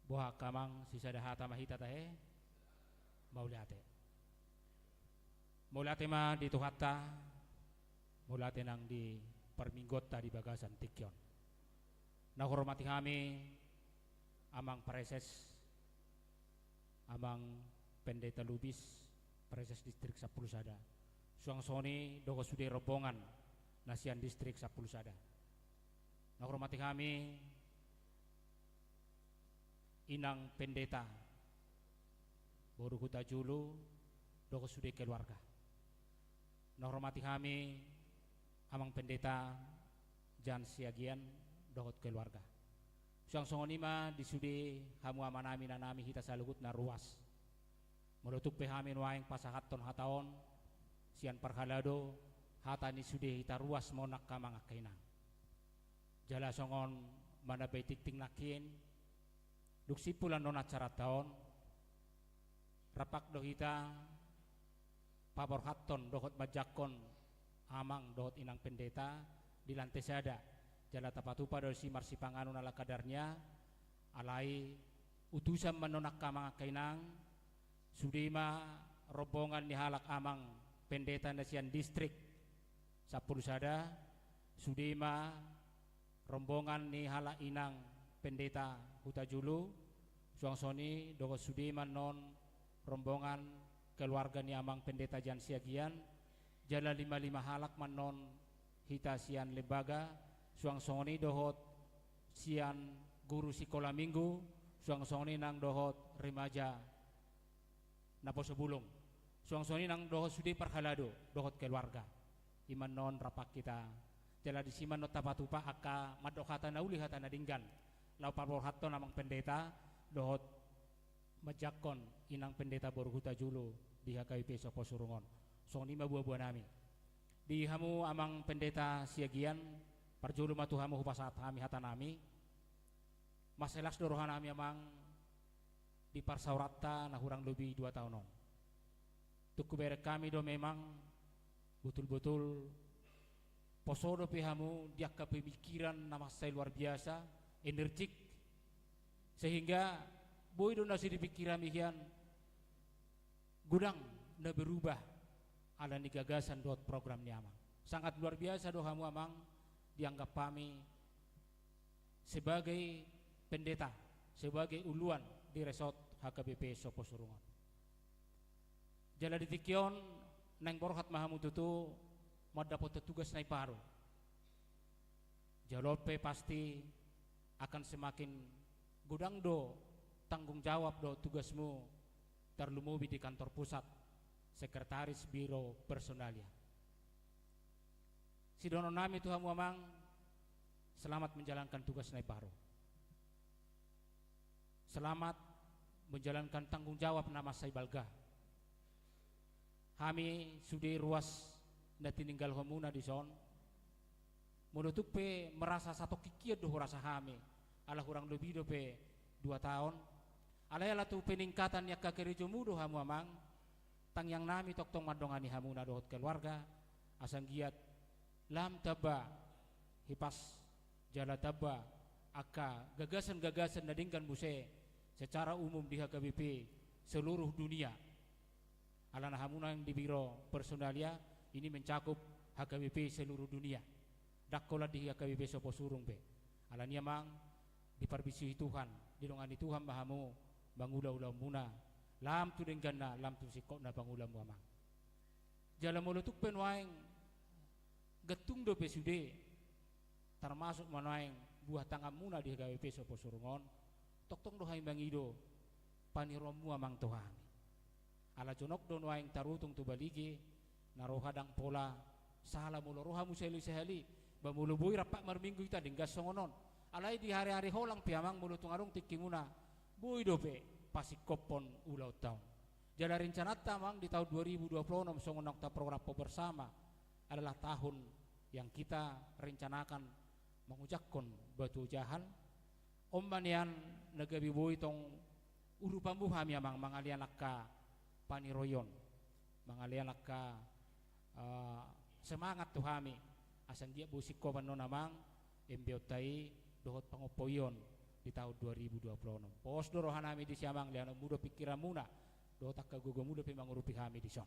Boha angka amang, sisada hata ma hita tahe. Mauliate. Mauliate ma di Tuhanta, mauliate nang di parmingguonta di bagasan tingki on. Na huhormati hami amang pareses, amang Pendeta Lubis, pareses distrik Sampulu Sada. Suang songon i dohot sude rombongan na sian distrik Sampulu Sada. Na huhormati hami inang pendeta boru Hutajulu dohot sude keluarga. Na huhormati hami amang pendeta Jan Siagian dohot keluarga. Suang songon i ma di sude hamu amanami, inanami, hita saluhutna ruas. Molo tung pe hami nuaeng pasahathon hata on sian parhalado, hata ni sude hita ruas ma on angka amang angka inang. Jala songon manambai tingting nangkin, dung simpul annon acaranta on, rap do hita paborhathon dohot manjangkon amang dohot inang pendeta di lante sada, jala tapatupa do disi marsipanganon ala kadarnya. Alai utusan ma annon angka amang angka inang, sude ma rombongan ni halak amang pendeta na sian distrik Sampulu Sada, sude ma rombongan ni halak inang pendeta Hutajulu, suang songon i dohot sude ma annon rombongan keluarga ni amang pendeta Jan Siagian, jala lima-lima halak ma annon hita sian lembaga, suang songon i dohot sian guru sikola minggu, Suang songon i nang dohot remaja naposo bulung. Suang songon i nang dohot sude parhalado dohot keluarga. I ma annon rap hita. Jala disi ma annon tapatupa angka mandok hata na uli, hata na denggan laho paborhathon amang pendeta dohot manjangkon inang pendeta boru Hutajulu di H K B P Sopo Surung on. Songon i ma buabua nami. Di hamu amang pendeta Siagian, parjolo ma tu hamu hupasahat hami hata nami. Mansai las do roha nami amang di parsaoranta na hurang lobi dua taon on. Tung hubereng hami do memang botul-botul poso dope hamu di angka pemikiran na mansai luar biasa, energik, sehingga boi do na so dipikir hami hian godang na berubah ala ni gagasan dohot program ni amang. Sangat luar biasa do hamu amang dianggap hami sebagai pendeta, sebagai uluan di resort H K B P Sopo Surung on. Jala di tingki on naeng borhat ma hamu tutu mandapothon tugas na imbaru. Jala on pe pasti akan semakin godang do tanggung jawab dohot tugasmu, tarlumobi di kantor pusat, sekretaris biro personalia. Sidohonon nami tu hamu amang, selamat menjalankan tugas na imbaru. Selamat menjalankan tanggung jawab na mansai balga. Hami sude ruas na tininggalhonmuna dison, molo tung pe merasa satongkin hian do hurasa hami, ala hurang lobi dope dua taon. Alai ala tu peningkatan ni angka karejomu do hamu amang, tangiang nami tongtong mandongani hamuna dohot keluarga, asa anggiat lam tamba hipas jala tamba angka gagasan-gagasan na denggan muse secara umum di H K B P seluruh dunia. Alana hamuna di biro personalia ini mencakup H K B P seluruh dunia. Ndang holan di H K B P Sopo Surung pe. Alani amang, diparbisuhi Tuhan, didongani Tuhan ma hamu mangula ulaonmuna, lam tu dengganna, lam tu singkopna pangulaonmu amang. Jala molo tung pe nuaeng gantung dope sude, termasuk ma nuaeng buah tanganmuna di H K B P Sopo Surung on, tongtong do hami mangido paniroanmu amang tu hami. Ala jonok do nuaeng tarutung tu balige, na roha ndang pola sala molo ro hamu sahali-sahali, ba molo boi rap marminggu hita denggan songon on. Alai di hari-hari holang pe amang molo tung adong tingkimuna, boi dope pasingkophon ulaonta on. Jala rencananta amang di taon dua ribu dua puluh enam songon naung taprogramhon bersama adalah tahun yang kita rencanakan mengujakhon batu ojahan. On ma nian na gabe boi tong urupanmu hami amang mangalean angka paniroion, mangalean angka, eh, semangat tu hami, asa anggiat boi singkophon on amang, embeonta i dohot pangompoion di taon dua ribu dua puluh enam. Pos do roha nami disi amang, leanonmu do pingkiranmuna, dohot angka gogomu dope mangurupi hami dison.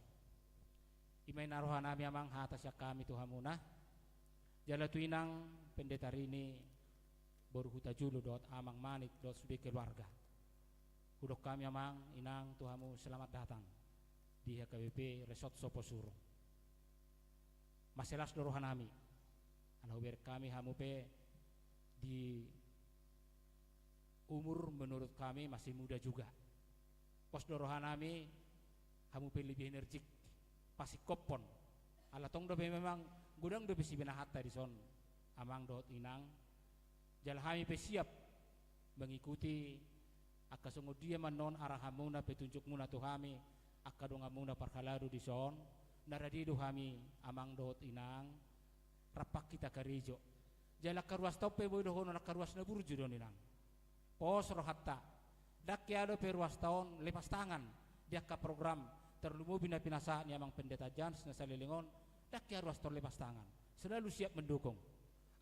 I ma inna roha nami amang hata sian hami tu hamuna, jala tu inang pendeta Rini boru Hutajulu dohot amang Manik dohot sude keluarga. Hudok hami amang, inang tu hamu selamat datang di H K B P Resort Sopo Surung. Mansai las do roha nami, ala hubereng hami hamu pe di umur menurut kami masih muda juga. Pos do roha nami, hamu pe lebih energik pasingkophon. Ala tong dope memang godang dope sibenahanta dison amang dohot inang. Jala hami pe siap mengikuti angka songon dia ma annon arahanmuna, petunjukmuna tu hami, angka donganmuna parhalado dison. Na rade do hami amang dohot inang, rap hita karejo. Jala angka ruasta on pe boi dohonon angka ruas na burju do on inang. Pos rohanta. Ndang hea dope ruasta on lepas tangan di angka program, tarlumobi na pinasahat ni amang pendeta Jans na saleleng on. Ndang hea ruasta on lepas tangan, selalu siap mendukung.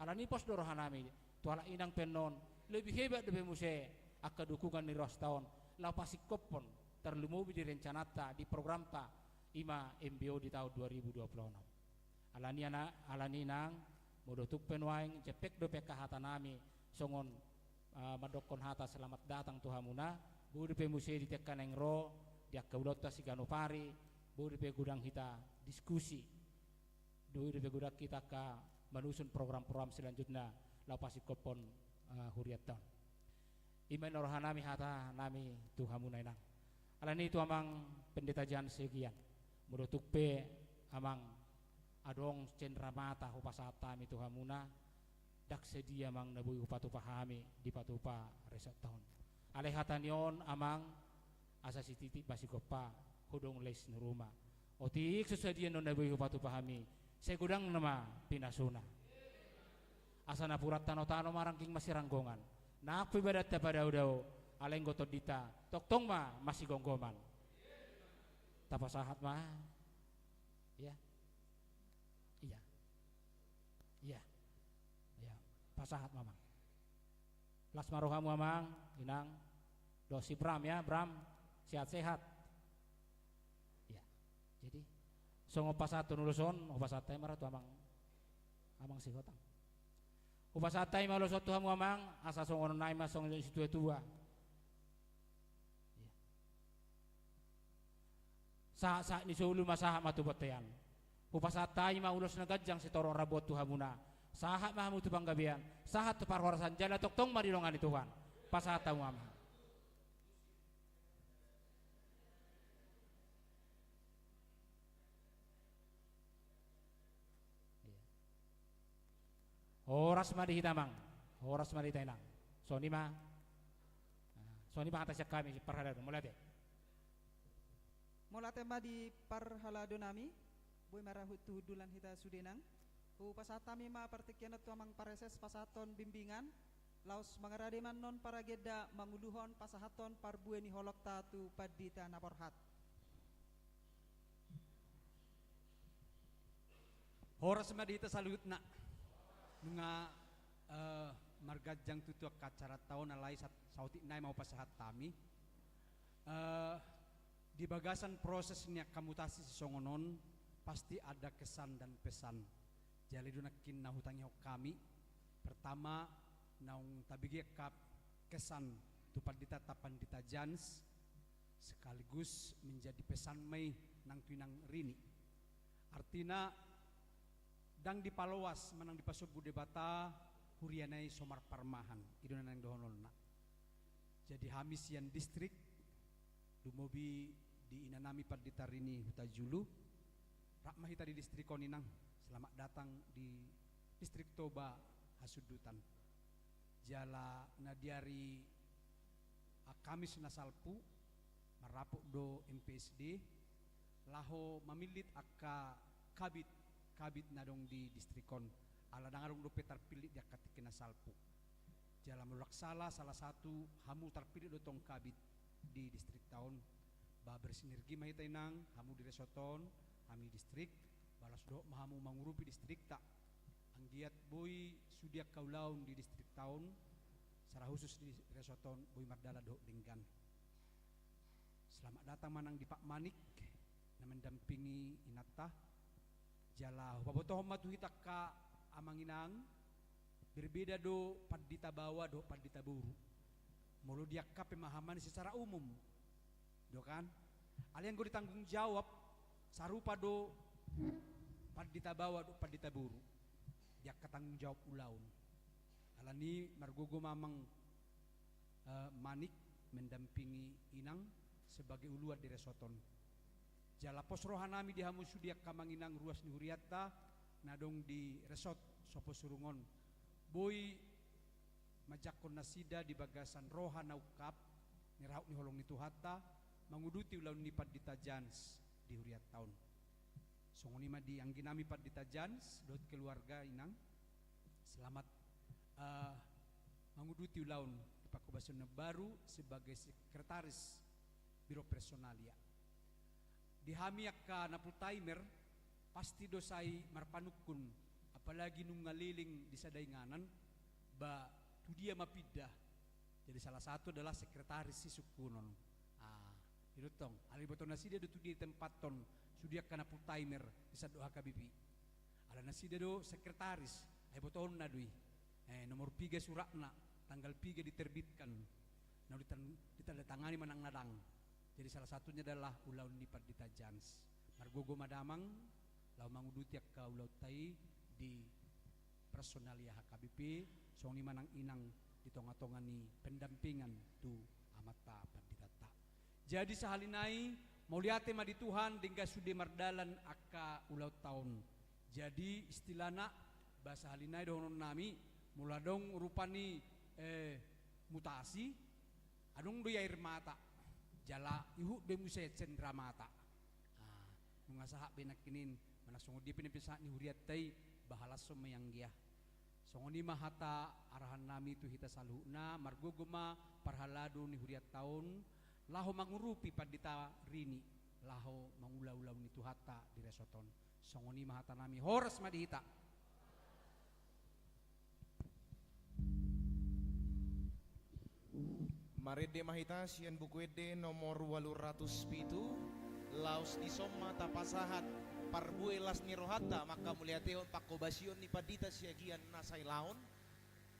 Alani pos do roha nami tu halak inang pe annon, lebih hebat dope muse angka dukungan ni ruasta on laho pasingkophon, tarlumobi di rencananta, di programta, i ma M B O di taon dua ribu dua puluh enam. Alani ana-, alani inang, molo tung pe nuaeng jempek dope angka hata nami songon, ah, mandokkon hata selamat datang tu hamuna, boi dope muse di tingki naeng ro di angka ulaonta siganup ari, boi dope godang hita diskusi, boi dope godang hita angka manusun program-program selanjutna laho pasingkophon, ah, hurianta on. I ma na rohanami hatanami tu hamuna inang. Alani i tu amang Pendeta Jan Segian, molo tung pe amang adong cenramata hupasahat hami tu hamuna, ndang sadia amang na boi hupatupa hami dipatupa resort on. Alai hata ni on amang, asa sititi ma sigompa, hudong les ni ruma. Otik so sadia annon na boi hupatupa hami, sai godang nama pinasuna. Asa napuran tanotano ma rangking masiranggongan, nang pe badanta padaodao, alai anggo tondinta tongtong ma masigomgoman. Tapasahat ma. Ia. Ia. Ia. Ia. Pasahat ma amang. Las ma rohamu amang, inang. Dohot si Bram ya, Bram. Sehat-sehat. Ia. Jadi songon pasahathon ulos on, hupasahat hami ma ra tu amang, amang Sihotang. Hupasahat hami ma ulos on tu hamu amang, asa songon on nai ma songon situatua. Ia. Sahat-sahat ni solu ma sahat ma tu bontean. Hupasahat hami ma ulos na ganjang sitorop rambuan tu hamuna. Sahat ma hamu tu panggabean, sahat tu parhorasan jala tongtong ma didongani Tuhan. Pasahat hamu amang. Horas ma di hita amang. Horas ma di hita inang. Songon i ma. Songon i ma hata sian hami parhalado. Mauliate. Mauliate ma di parhaladonami. Boi ma ra tu hundulan hita sude nang. Hupasahat hami ma partingkian on tu amang pareses pasahathon bimbingan, laos mangarade ma annon paragenda manguluhon pasahathon parbue ni holongta tu pandita na borhat. Horas ma di hita saluhutna. Nunga marganjang tutu angka acaranta on, alai saotik nai ma hupasahat hami. Di bagasan proses ni angka mutasi sisongon on, pasti ada kesan dan pesan. Jala i do nangkin na hutangihon hami. Pertama, naung tabege angka kesan tu panditanta Pandita Jans, sekaligus menjadi pesan ma i nang tu inang Rini. Artina, ndang dipaloas manang dipasombu Debata huriana i so marparmahan. I do na naeng dohononna. Jadi hami sian distrik, lumobi di inanami Pandita Rini Hutajulu, rap ma hita di distrik on inang. Selamat datang di Distrik Toba Hasundutan. Jala na di ari Kamis na salpu, marrapot do M P S D laho mamillit angka kabid, kabid na adong di distrik on, ala ndang adong dope tarpillit di angka tingki na salpu. Jala molo ndang sala, salah satu hamu tarpillit do tong kabid di distrikta on. Ba bersinergi ma hita inang, hamu di resort on, hami distrik, ba laos dohot ma hamu mangurupi distrikta. Anggiat boi sude angka ulaon di distrikta on, secara khusus di resort on, boi mardalan dohot denggan. Selamat datang ma nang di Pak Manik na mendampingi inanta. Jala hupabotohon ma tu hita angka amang inang, berbeda do pandita baoa dohot pandita boru. Molo di angka pemahaman secara umum, do kan? Alai anggo di tanggung jawab, sarupa do pandita baoa dohot pandita boru di angka tanggung jawab ulaon. Alani i margogo ma amang Manik mendampingi inang sebagai uluan di resort on. Jala pos rohanami di hamu sude angka amang inang ruas ni hurianta na adong di resort Soposurung on, boi manjangkon nasida di bagasan roha na ungkap ni rahut ni holong ni Tuhanta manguduti ulaon ni Pandita Jans di hurianta on. Songon i ma di angginami Pandita Jans dohot keluarga inang. Selamat manguduti ulaon di panghobasion na baru sebagai sekretaris Biro Personalia. Di hami angka na full timer, pasti do sai marpanungkun, apalagi nunga leleng di sada inganan, ba tu dia ma pindah. Jadi salah satu adalah sekretaris sisungkunon. Ah, i do tong. Alai diboto nasida do tu dia ditempathon sude angka na full timer di sandok H K B P. Ala nasida do sekretaris, ai botoonna do i. Eh, nomor piga suratna, tanggal piga diterbitkan, na ditandatangani manang na ndang. Jadi salah satunya adalah ulaon ni Pandita Jans. Margogo ma damang laho manguduti angka ulaonta i di Personalia H K B P, songon i manang inang di tonga-tonga ni pendampingan tu amanta panditanta. Jadi sahali nai, mauliate ma di Tuhan, denggan sude mardalan angka ulaonta on. Jadi istilahna, ba sahali nai dohonon nami, molo adong rupani, eh, mutasi, adong do i air mata, jala ihut do i muse cendera mata. Ah, nunga sahat be nangkining, manang songon dia pe na pinasahat ni hurianta i, ba halashon ma i anggia. Songon i ma hata arahan nami tu hita saluhutna, margogo ma parhalado ni hurianta on, laho mangurupi pandita Rini, laho mangula ulaon ni Tuhanta di resort on. Songon i ma hata nami, horas ma di hita. Marende ma hita sian Buku Ende nomor ualu ratus pitu, laos dison ma tapasahat parbue las ni rohanta mangkamauliatehon panghobasion ni pandita siagian na sailaon,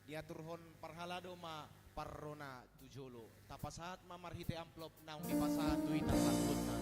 diaturhon parhalado ma parrona tu jolo. Tapasahat ma marhite amplop naung dipasahat tu hita saluhutna.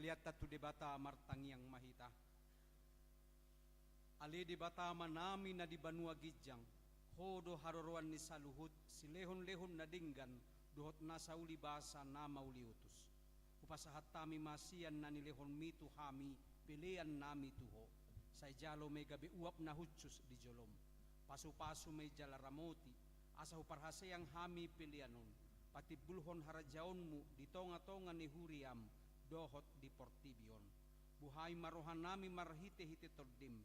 Dianta tu Debata martangiang ma hita. Ale Debata Amanami na di banua ginjang, Ho do haroroan ni saluhut silehonlehon na denggan dohot nasa uli basa na mauliutus. Hupasahat hami ma sian na nilehonMi tu hami peleannami tu Ho. Sai jalo ma i gabe uap na hushus di joloM. Pasupasu ma i jala ramoti, asa huparhaseang hami pelean on patimbulhon harajaonMu di tongatonga ni huriaM dohot di portibi on. Buhai ma rohanami marhitehite TondiM,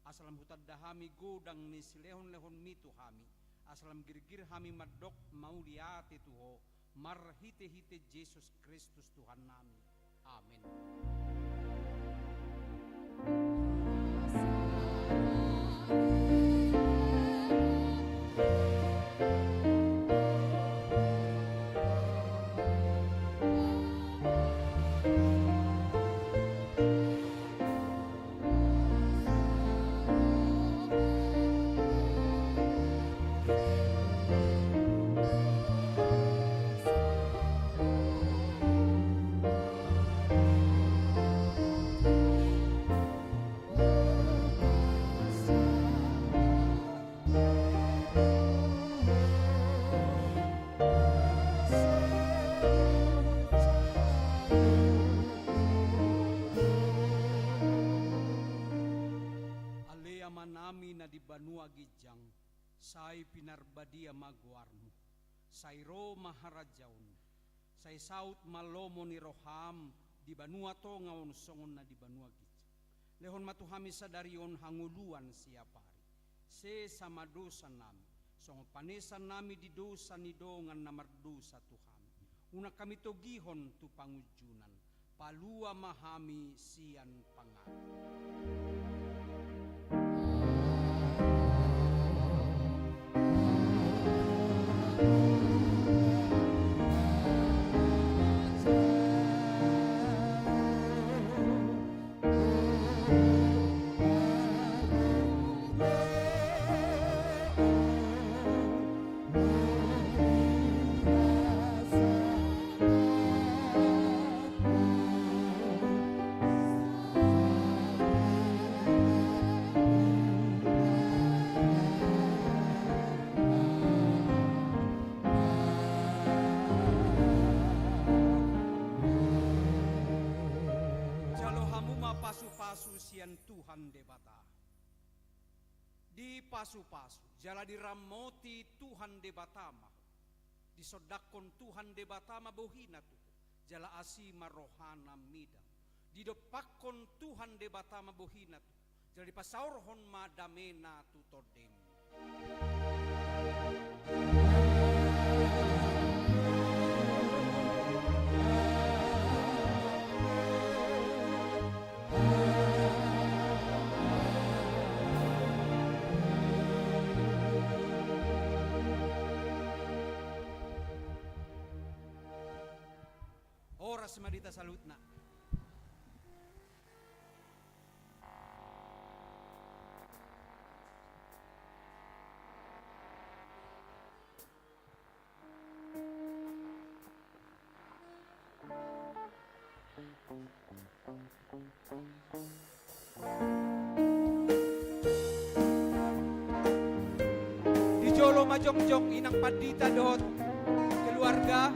asa lam hutanda hami godang ni silehonlehonMi tu hami, asa lam girgir hami mandok mauliate tu Ho, marhitehite Jesus Kristus Tuhannami. Amen. Ale Amanami na di banua ginjang, sai pinarbadia ma goarMu. Sai ro ma harajaonMu. Sai saut ma lomo ni rohaM di banua tonga on songon na di banua ginjang. Lehon ma tu hami sadari on hangoluan siapari. Sesa ma dosanami, songon panesannami di dosa ni dongan na mardosa tu hami. Unang hami togihon tu pangunjunan. Palua ma hami sian pangago. Jalo hamu ma pasupasu sian Tuhan Debata. Dipasupasu jala diramoti Tuhan Debata ma ho. Disondangkon Tuhan Debata ma bohina tu ho, jala asi ma rohana mida. Didompakkon Tuhan Debata ma bohina tu ho, jala dipasaorhon ma damena tu tondim. Horas ma di hita saluhutna. Di jolo ma jongjong inang pandita dohot keluarga.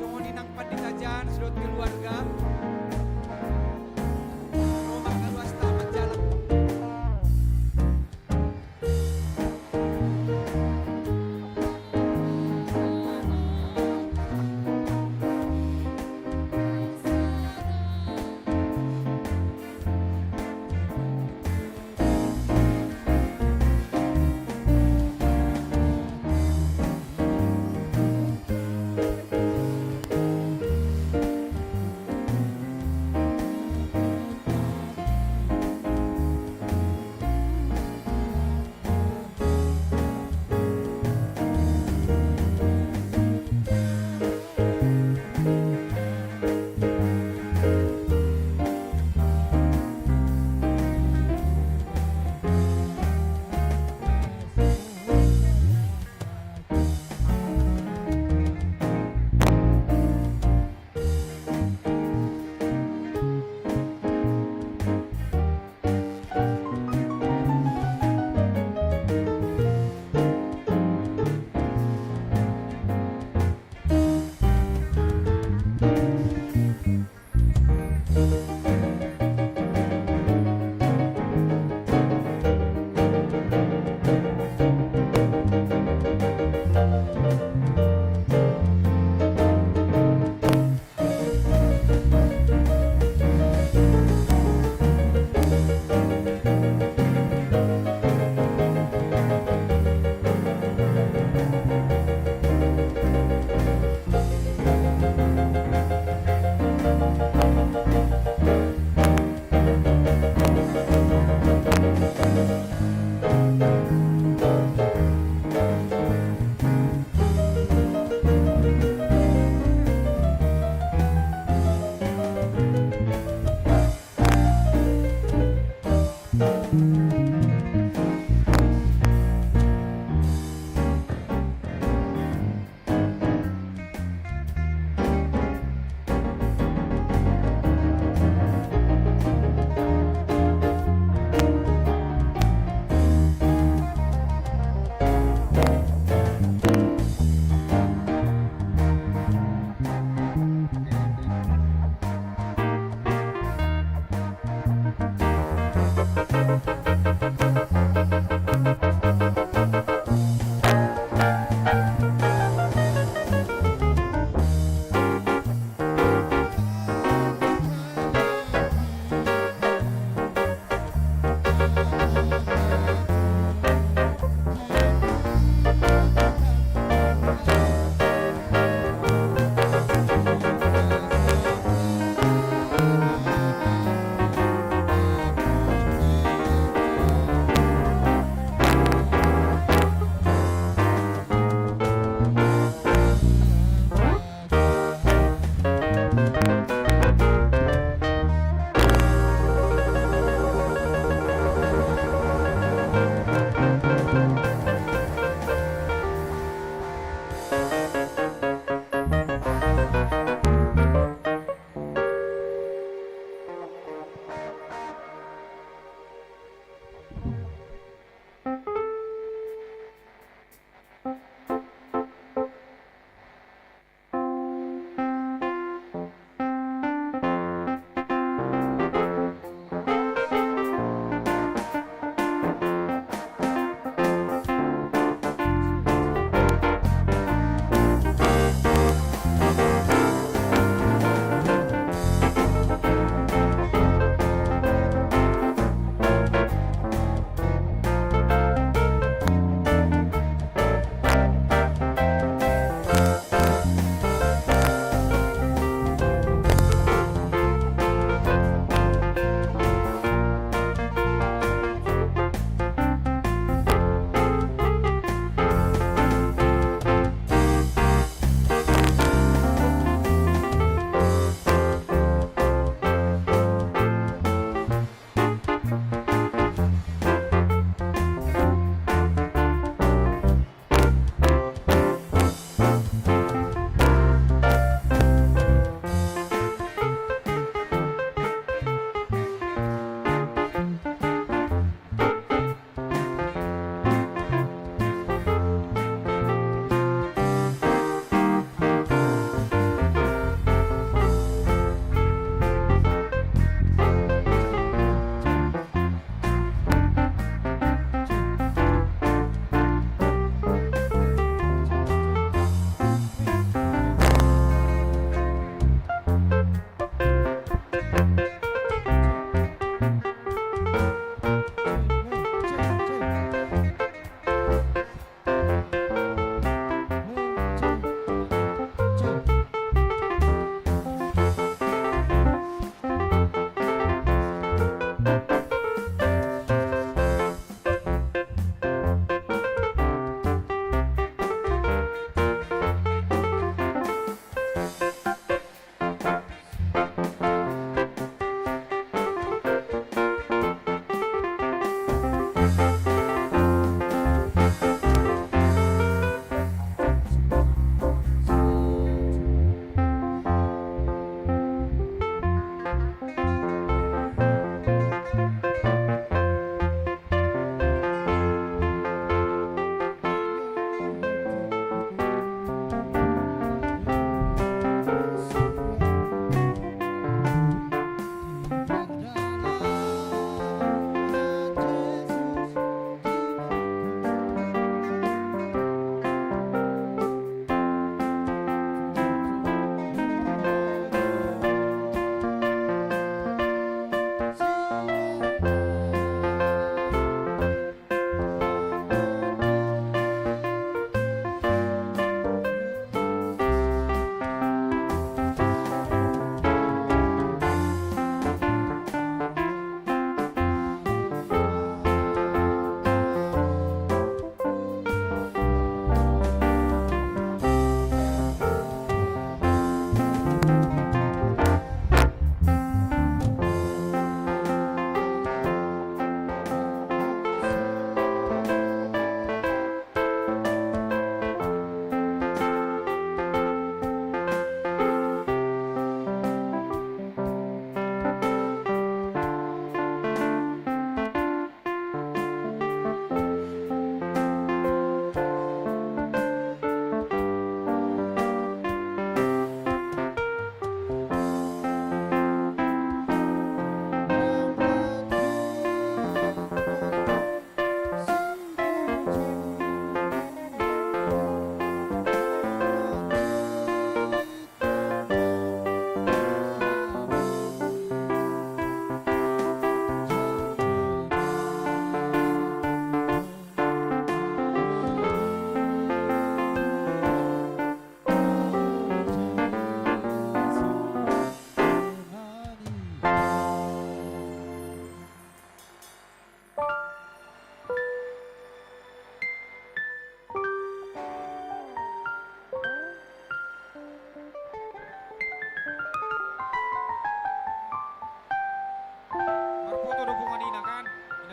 Songon inang pandita Jans dohot keluarga. Ro ma kaluas taman jalan.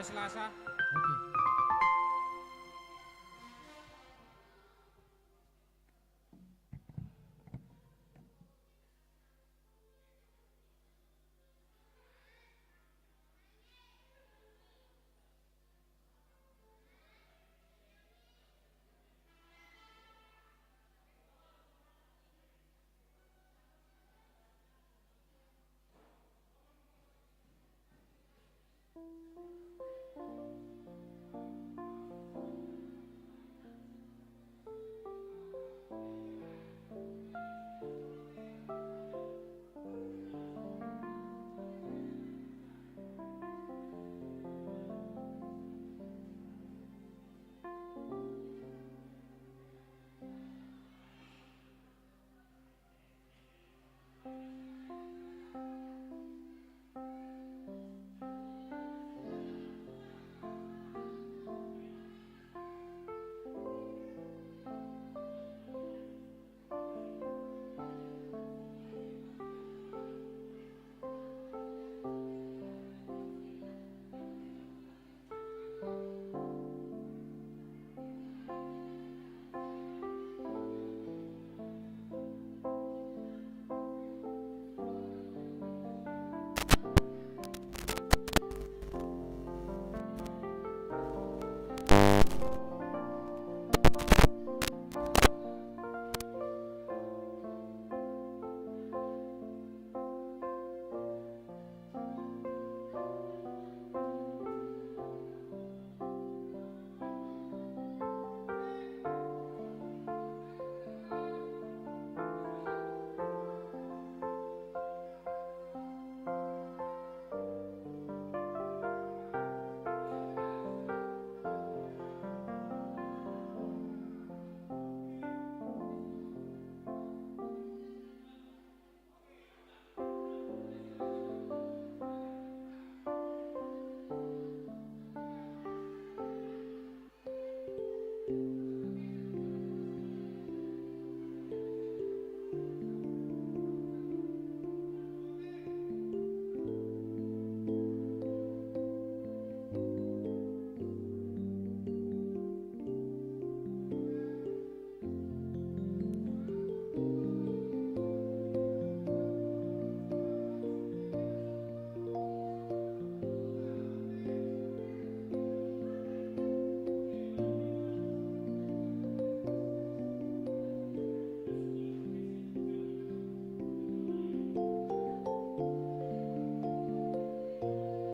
Selasa. Oke.